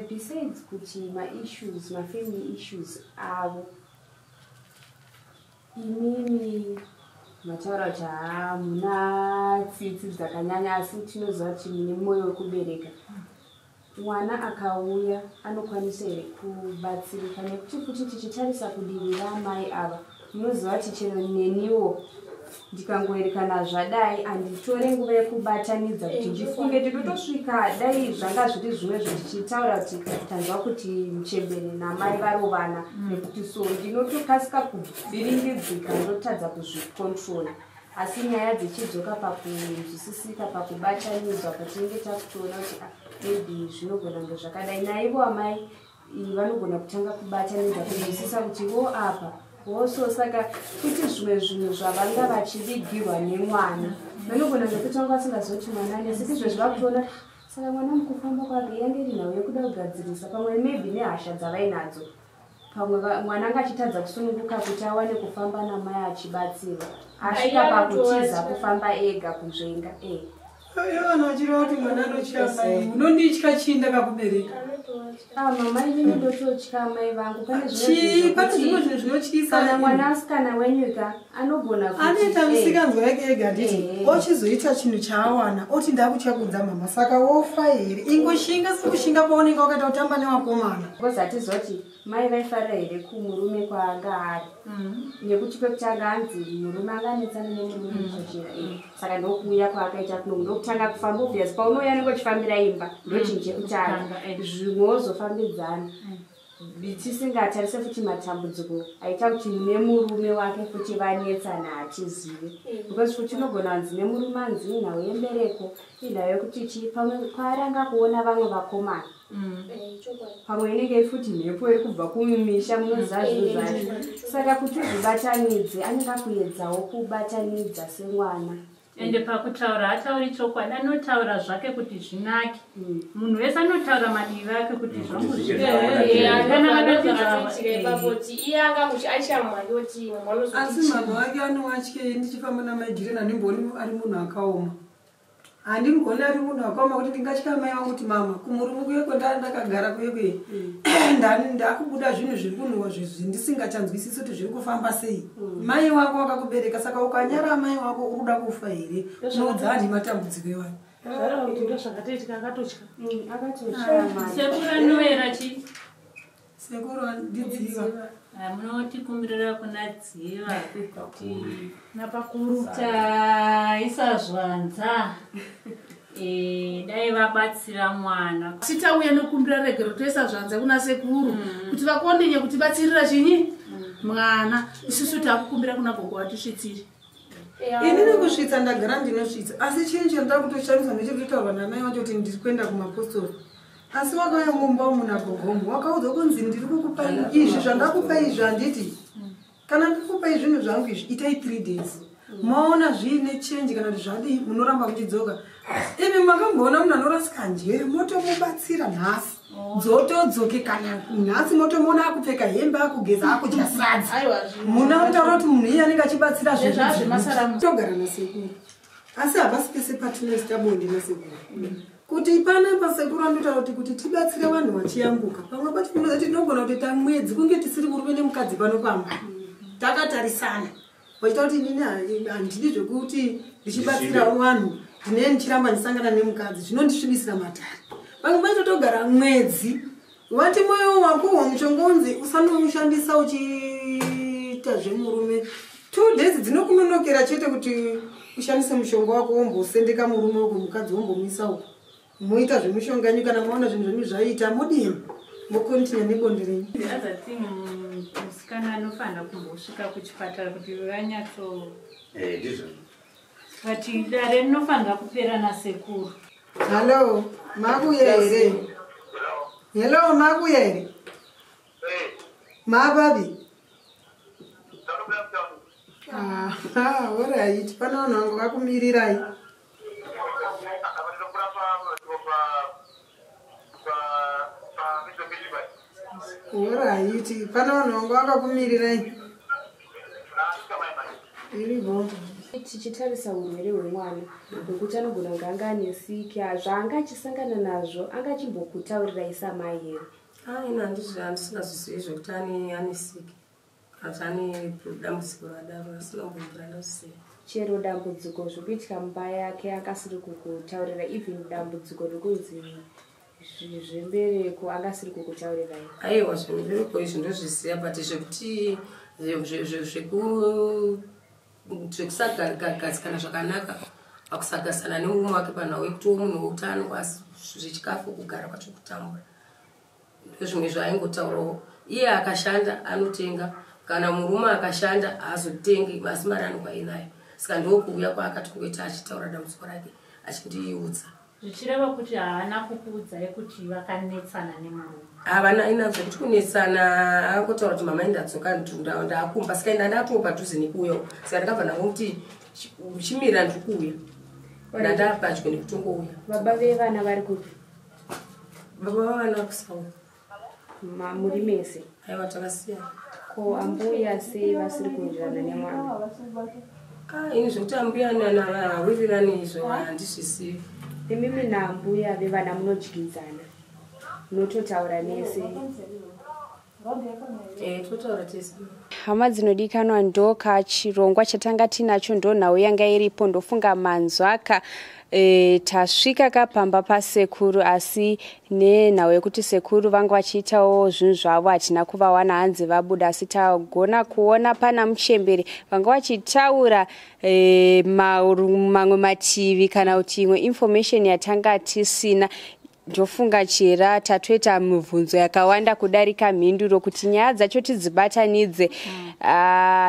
Besides kuti maissues, mafamily issues avo, imimi mataura kuti haa muna tsitsi dzakanyanya, asi tinoziva kuti mune mwoyo wekubereka. Mwana akauya anokwanisa here kubatsirika? Nekuti futi tichitarisa kudivi ramai ava, munoziva kuti chero neniwo ndikangoerekana zvadai handitore nguva yekubatanidza kuti ndifunge ndinotosvika. Dai zvanga zviri zvimwe zvo tichitaura kuti tanzwa kuti muchembere namai varovana nekuti so ndinotokasika kuvhiringidzika ndotadza kuzvikontrola. Asi nyaya dzichidzoka pakunzwisisika, pakubatanidzwa, patinenge takutoona kuti maybe zvinogona kunge zvakadai, naivo amai vanogona kutanga kubatanidza kunzwisisa kuti vo apa woso. Saka kuti zvimwe zvinhu zvavanga vachivigirwa nemwana vanogona ngekutanga vasingazoti mwana ane, saka izvezvi vakutoona. Saka mwana mukufamba kwake yange iri nhau yekuda kugadzirisa pamwe maybe nehasha dzavainadzo, pamwe mwana anga achitadza kusununguka kuti awane kufamba namai achibatsirwa, asvika pakutiza kufamba ega kunzvenga. Ivo vanhu vachireva kuti mwana anotya mai, unonditya chii ndakakubereka? Mama, inini ndototya mai vangu. Pane Chii? Pane zvimwe zvinhu zvinotyisa. Kana mwana asikana wenyika anogona kuti, Anoita musikanzwa yake ega nditi ochizoita chinhu chaawana oti ndakutya kuudza mama, saka wofa here? Ingoshinga sekushinga kwaunenge wakaita kutamba nevakomana. Because hatizoti mai vaifarira here kumurume kwaanga ari, nekuti pekutanga anzi murume anganetsana nemurume muchochera. Saka ndokuuya kwaakaita kuno, ndokutanga kufamba. Obvious paunouya nenge uchifambira imba, ndochinhu chekutanga, zvimwe wozofambidzana. Tisingatarise futi matambudziko aita kuti nemurume wake futi vanetsana, hatizivi, because futi unogona kunzi nemurume anzi inhau yembereko, inhau yekuti chii, pamwe kwaari anga kuona vamwe vakomana, pamwe inenge futi mhepo iri kubva kumisha, munoziva zvinhu zvacho. Saka kuti uzvibatanidze, anenge akuedzawo kubatanidza semwana. Ende pakutaura hatauri chokwadi, anotaura zvake kuti zvinake. Munhu wese anotaura madivi ake kuti zvangu. Zvakatoitika iye anga achamwa yoti. Asi mama wake anowatyei? Ndichifamba namaigireni, handimbooni ari munhu akaoma, handimbooni ari munhu akaoma kuti ndingatya mai vangu kuti mama kumurume kuyeko ndakagara kuyekwe ndakubuda zvinhu zviri kunhuhwa zvindisingachanzwisisi kuti zviri kufamba sei. Mai wako wakakubereka, saka ukanyara mai wako uri kuda kufa here? Unoudza vanhu matambudziko iwayo. Zvareva kuti ndo zvakatoitika, akatotya. Akatotya mama. Sekuru anoera chi? Sekuru ndiDziva. Munotikumbirira kuna Dziva kuti Napakuru. Taisa zvanza. Dai vabatsira mwana. Asi tauya nekukumbira regero, toisa zvanza kuna sekuru kuti vakonenye kutibatsirira chinyi mwana. Isusu takukumbira kuna gogo vatisvitsire. Inini kusvitsa ndagara ndinosvitsa, asi chinhu chandida kutoshandisa ndechekutotaurwa namai wacho kuti ndiri kuenda kumapostori. Asi wakauya mumba umu nagogomu, wakaudzwa kunzi ndiri kukupai izvi zvandakupai izvi, handiti? Kana ndikupai zvinhu zvangu izvi, itai 3 days, maona zviine change kana kuti zvadii, munoramba muchidzoka. Imi makamboona munhu anorasika njere motomubatsira nhasi dzotodzoke, kana nhasi motomuona akupfeka hembe, akugeza, akudya sadza? Aiwa. Munotaura kuti munhu iye anenge achibatsira. Zvezvazvemasaramusi. Togara nasekuru, asi havasi pese patinoita bonde nasekuru. Kuti panapa sekuru anotaura kuti tibatsire vanhu vachiyambuka, pamwe pacho munoziva kuti tinogona kutoita mwedzi kunge tisiri murume nemukadzi pano pamba takatarisana, vachiita kuti inini handidi zvekuti ndichibatsirawo vanhu ndinee ndichiramba ndisangana nemukadzi, zvinondisvibisira matare. Pamwe pacho togara mwedzi, wati mwoyo wakuhwa mushonga unzi usanoushandisa uchiita zvemurume, 2 days dzinokunonokera chete kuti ushandise mushonga wako, wombosendeka murume uko, mukadzi wombomuisa uko, moita zvemushonga yenyu. Kana maona zvinhu zvenyu zvaita, modini? Mokontinya nebonde renyu. The other thing, musikana anofanira kumbosvika kuchipatara kuti vanyatso Ndizvo. But dare rinofanira kupera nasekuru. Hallo, makuya here? Hello, makuya here? Mababi, alright, pane vanhu vangu vakumirirai. Alright, pane vanhu vangu vakakumirirai. Iripo. Tichitarisa urwere hwemwana hwekuti anogona kunge anga ane siki, zvaanga achisangana nazvo, anga achimbokutaurirai samai here? Aina, handisingazvizivi zvekuti ane siki kana kuti ane dambudziko rakadaro, asina kumbombura ndazviziva. Chero dambudziko zviri kuitika mumba yake angasiri kukutaurira, even dambudziko rekunzi zvembereko angasiri kukutaurirai? Aiwa, zvembereko izvi ndozviziva, but zvekuti zvekusagadzikana zvakanaka, pakusagarisana nemurume wake, panhau yekuti munhu wekuti anenge zvechikafu, kugara kwacho kutambura, ndozvimwe zvaaingotaurawo. Iye akashanda anotenga, kana murume akashanda haazotengi, asi mari anenge ainayo. Saka ndokuuya kwaakatongoita achitaura dambudziko rake achindiudza. Zvichireva kuti haana kukuudzai kuti vakanetsana nemurume? Havana ina zvekuti kunetsana, angotaura kuti mama, ndadzoka, ndaakumba. Saka enda ndatoo padhuze nekuuyawo, saka ndakabva ndangomuti chimira, ndiri kuuya, ndandapadyo nekutongouya. Baba vevana vari kupi? Baba vavana kuSouth. Muri mese? Aiwa, takasiyana. Ko ambuya sei vasiri kuwirirana nemwana? Ah, ini zvekuti ambuya hawirirani izvo handizvisivi. Imimi naambuya vevana munodyidzana, munototaura nese? Totaura tese. Hama dzinodikanwa, ndoka chirongwa chatanga tinacho, ndo nhau yanga iripo. Ndofunga manzwaka. Tasvika kapamba pasekuru, asi nenhau yekuti sekuru vanga vachiitawo zvinhu zvavo hatina kuvawana, hanzi vabuda. Asi tagona kuona pana muchembere vanga vachitaura mamwe mativi kana kuti imwe information yatanga tisina. Ndofunga chera tatoita mibvunzo yakawanda kudarika mhinduro kuti nyaya dzacho tidzibatanidze.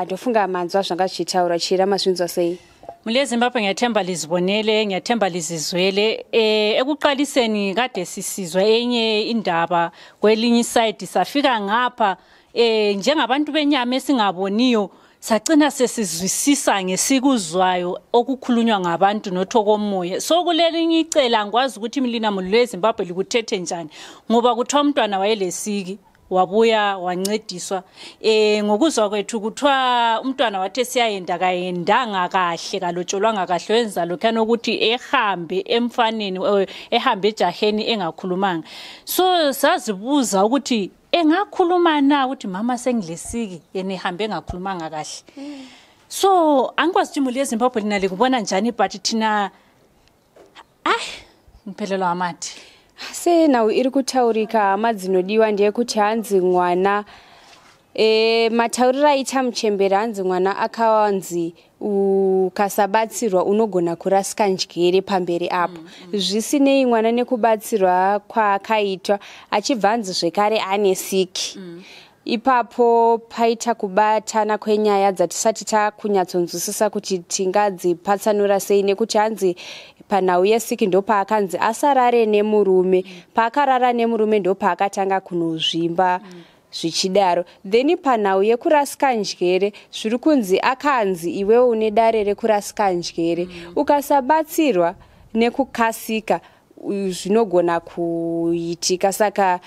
Ndofunga manzwa zvanga zvichitaura. Chera, mazvinzwa sei? Mule Zimbabwe, ngiyathemba lizibonele, ngiyathemba lizizwele. Ekuqaliseni kade sisizwa enye indaba kwelinye iside, safika ngapha njengabantu benyama esingaboniyo, sagcina sesizwisisa ngesikuzwayo okukhulunywa ngabantu nothokomoya. So kulelinye icela angikwazi ukuthi lina muli Zimbabwe likuthethe njani, ngoba kuthiwa umntwana wayelesiki, wabuya wancediswa. Ngokuzwa kwethu kuthiwa umntwana wathi siyayenda, kayendanga kahle, kalotsholwanga kahle, wenza lokhuyana ukuthi ehambe emfaneni, ehambe ejaheni engakhulumanga. So sazibuza ukuthi engakhuluma na ukuthi mama sengilesiki, yena ehambe engakhulumanga kahle. So angikwazi ukuthi imuli yeZimbabwe lina likubona njani, but thina ayi, ngiphelelwa amathi. Senhau iri kutaurika, hama dzinodiwa, ndeyekuti hanzi mwana, matauriro aita muchembere, hanzi mwana akanzi ukasabatsirwa unogona kurasika njere pamberi apo. Zvisinei, mwana nekubatsirwa kwaakaitwa, achibva anzi zvekare ane siki. Ipapo paita kubatana kwenyaya dzatisati takunyatsonzwisisa kuti tingadzipatsanura sei, nekuti hanzi panhau yesiki ndopaakanzi asarare nemurume. Paakarara nemurume ndopaakatanga kunozvimba. Zvichidaro, then panhau yekurasika njere, zviri kunzi akanzi iwewe une dare rekurasika njere, ukasabatsirwa nekukasika zvinogona kuitika. Saka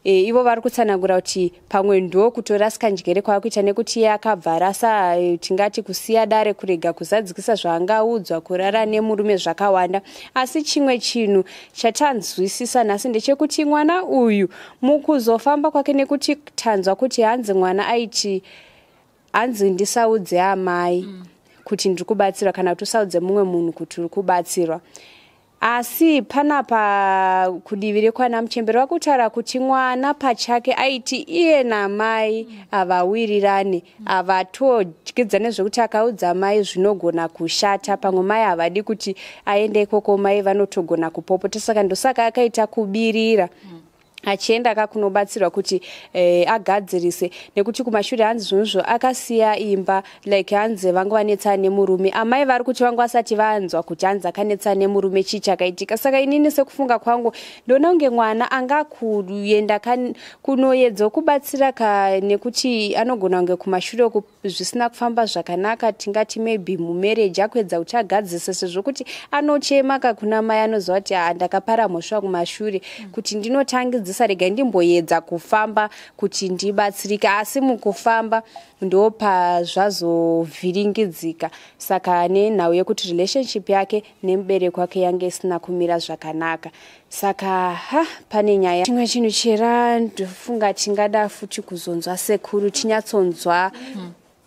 ivo vari kutsanangura kuti pamwe ndo kutorasika njere kwaakuita, nekuti iye akabva rasa, tingati kusiya dare, kurega kuzadzikisa zvaangaudzwa, kurara nemurume, zvakawanda. Asi chimwe chinhu chatanzwisisa nhasi ndechekuti mwana uyu mukuzofamba kwake, nekuti tanzwa kuti hanzi mwana aiti hanzi ndisaudze amai kuti ndiri kubatsirwa, kana kuti usaudze mumwe munhu kuti uri kubatsirwa. Asi panapa kudivi rekwana muchembere vakutaura kuti mwana pachake aiti iye namai havawirirane, havatodyidzane, zvekuti akaudza mai zvinogona kushata. Pamwe mai havadi kuti aende ikoko, mai vanotogona kupopota. Saka ndosaka akaita kubirira achienda kakunobatsirwa kuti agadzirise, nekuti kumashure hanzi zvinhuzvo akasiya imba, like hanzi vanga vanetsana nemurume. Amai vari kuti vanga vasati vanzwa kuti hanzi akanetsana nemurume, chii chakaitika. Saka inini sekufunga kwangu ndoona kunge mwana angakuenda kunoedza kubatsira ka, nekuti anogona kunge kumashure uku zvisina kufamba zvakanaka, tingati maybe mumarriage, akuedza kuti agadzise, sezvo kuti anochema kakuna mai, anoziva kuti ah, ndakapara mhosva kumashure, kuti ndinotangidzisa, regai ndimboedza kufamba kuti ndibatsirike. Asi mukufamba ndopazvazovhiringidzika. Saka nenhau yekuti relationship yake nemubereki wake yange isina kumira zvakanaka, saka ha, pane nyaya. Chimwe chinhu chera ndofunga tingada futi kuzonzwa sekuru, tinyatsonzwa,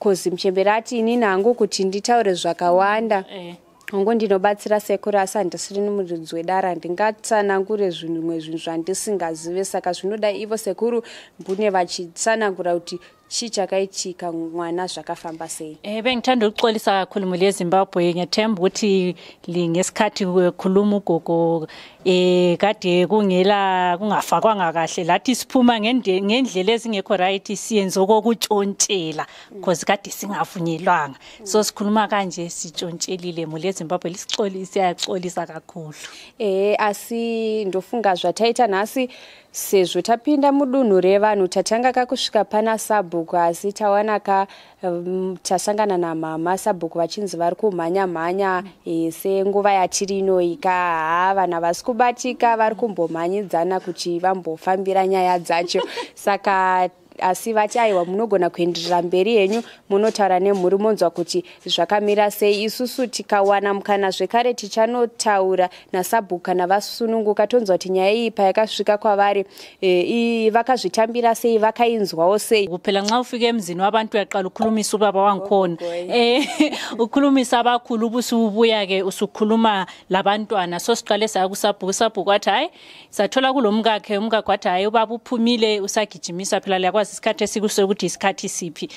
'cause muchembere ati inini hangu kuti nditaure zvakawanda, hongu ndinobatsira sekuru, asi handisiri muridzi wedare, handingatsanangure zvimwe zvinhu zvandisingazive. Saka zvinoda ivo sekuru mbune vachitsanangura kuti chii chakaitika, mwana zvakafamba sei. Bengithanda ukuxolisa kakhulu muli eZimbabwe. Ngiyathemba ukuthi ngesikhathi khuluma ugogo kade kungela kungafakwanga kahle, lathi siphuma ngendlela ezingekho right, siyenze okokutshontshela because kade singavunyelwanga. So sikhuluma kanje sitshontshelile. Muli eZimbabwe, lisixolisa, siyaxolisa kakhulu. Asi ndofunga zvataita nhasi, sezvo tapinda mudunhu revanhu, tatanga kakusvika pana sabhuku, asi tawana ka tasangana namama sabhuku vachinzi vari kumhanya mhanya, senguva yatiri inoyi ka, ha, vanhu havasi kubatika, vari kumbomhanyidzana kuti vambofambira nyaya dzacho. Saka asi vati aiwa, munogona kuenderera mberi henyu, munotaura nemhuri, monzwa kuti zvakamira sei. Isusu tikawana mukana zvekare tichanotaura nasabhuku kana vasununguka, tonzwa kuti nyaya iyi payakasvika kwavari, vakazvitambira sei, vakainzwawo sei. Phela nxa ufika emzini wabantu uyaqala ukhulumisa ubaba wangikhona, ukhulumisa abakhulu, ubusubuya ke usukhuluma labantwana. So siqale saya kusabhuku, usabhuku wathi hayi, sathola kulo mkakhe, umkakhe wathi hayi, ubaba uphumile usagijimisa. Phela liyakwazi isikhathi esikuso ukuthi isikhathi siphi.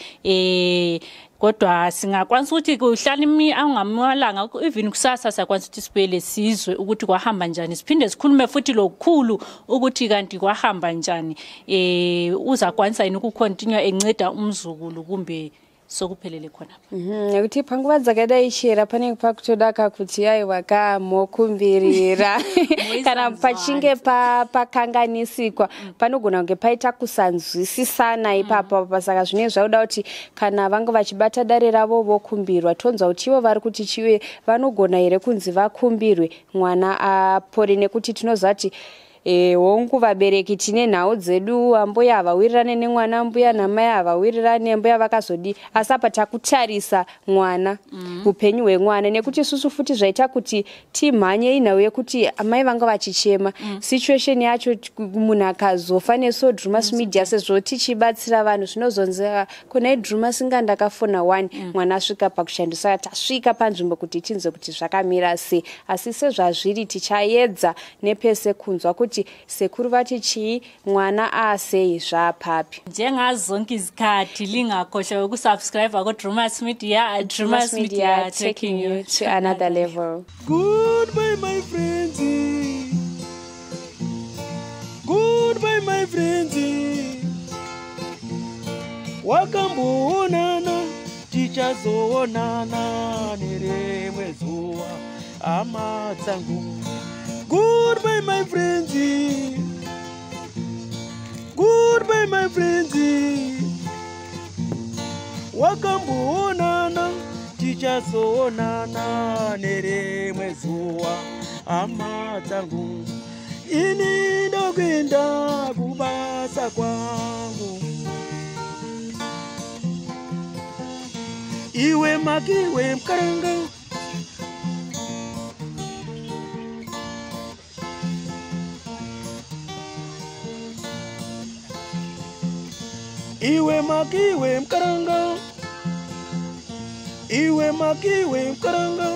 Kodwa singakwanisa ukuthi kuhlala angamalanga, even kusasa siyakwanisa ukuthi sibuyele sizwe ukuthi kwahamba njani, siphinde sikhulume futhi lokukhulu ukuthi kanti kwahamba njani. Uzakwanisa yini ukucontinue enceda umzukulu kumbe sokuphelele khona? Nekuti panguva dzakadai chera panenge pakutodaka kuti aiwa kamokumbirira kana pachinge pakanganisikwa panogona kunge paita kusanzwisisana ipapo. Saka zvinenge zvakuda kuti kana vanga vachibata dare ravo vokumbirwa, tonzwa kuti ivo vari kuti chiwe vanogona here kunzi vakumbirwe mwana apore, nekuti tinoziva kuti hongu vabereki tine nhau dzedu, ambuya havawirirane nemwana, mbuya namai havawirirane, mbuya vakazodi, asi apa takutarisa mwana, upenyu hwemwana, nekuti isusu futi zvaita kuti timhanye inhau yekuti amai vanga vachichema. Situation yacho munhu akazofa neso Drumas Media sezvo tichibatsira vanhu zvinozonzi kuna Drumas inga ndakafona 1 mwana asvika pakushandisa, tasvika panzvimbo kuti tinzwe kuti zvakamira sei. Asi sezvazviri tichaedza nepese kunzwa kuti sekuru vati chii, mwana asei, zvapapi. Njengazo zonke izikhathi lingakhohlwa ukusubscribe ku-Drumas Media. Drumas Media, taking you to another level. Goodbye my friends, goodbye my friends, wakamboonana tichazoonana nerimwe zuva hama dzangu. Goodbye my friends, goodbye my friends, wakamboonana tichazoonana nerimwe zuva hama dzangu. Ini ndokuenda kubasa kwangu, iwe makiwe mkaranga. Iwe makiwe mkaranga, iwe makiwe mkaranga.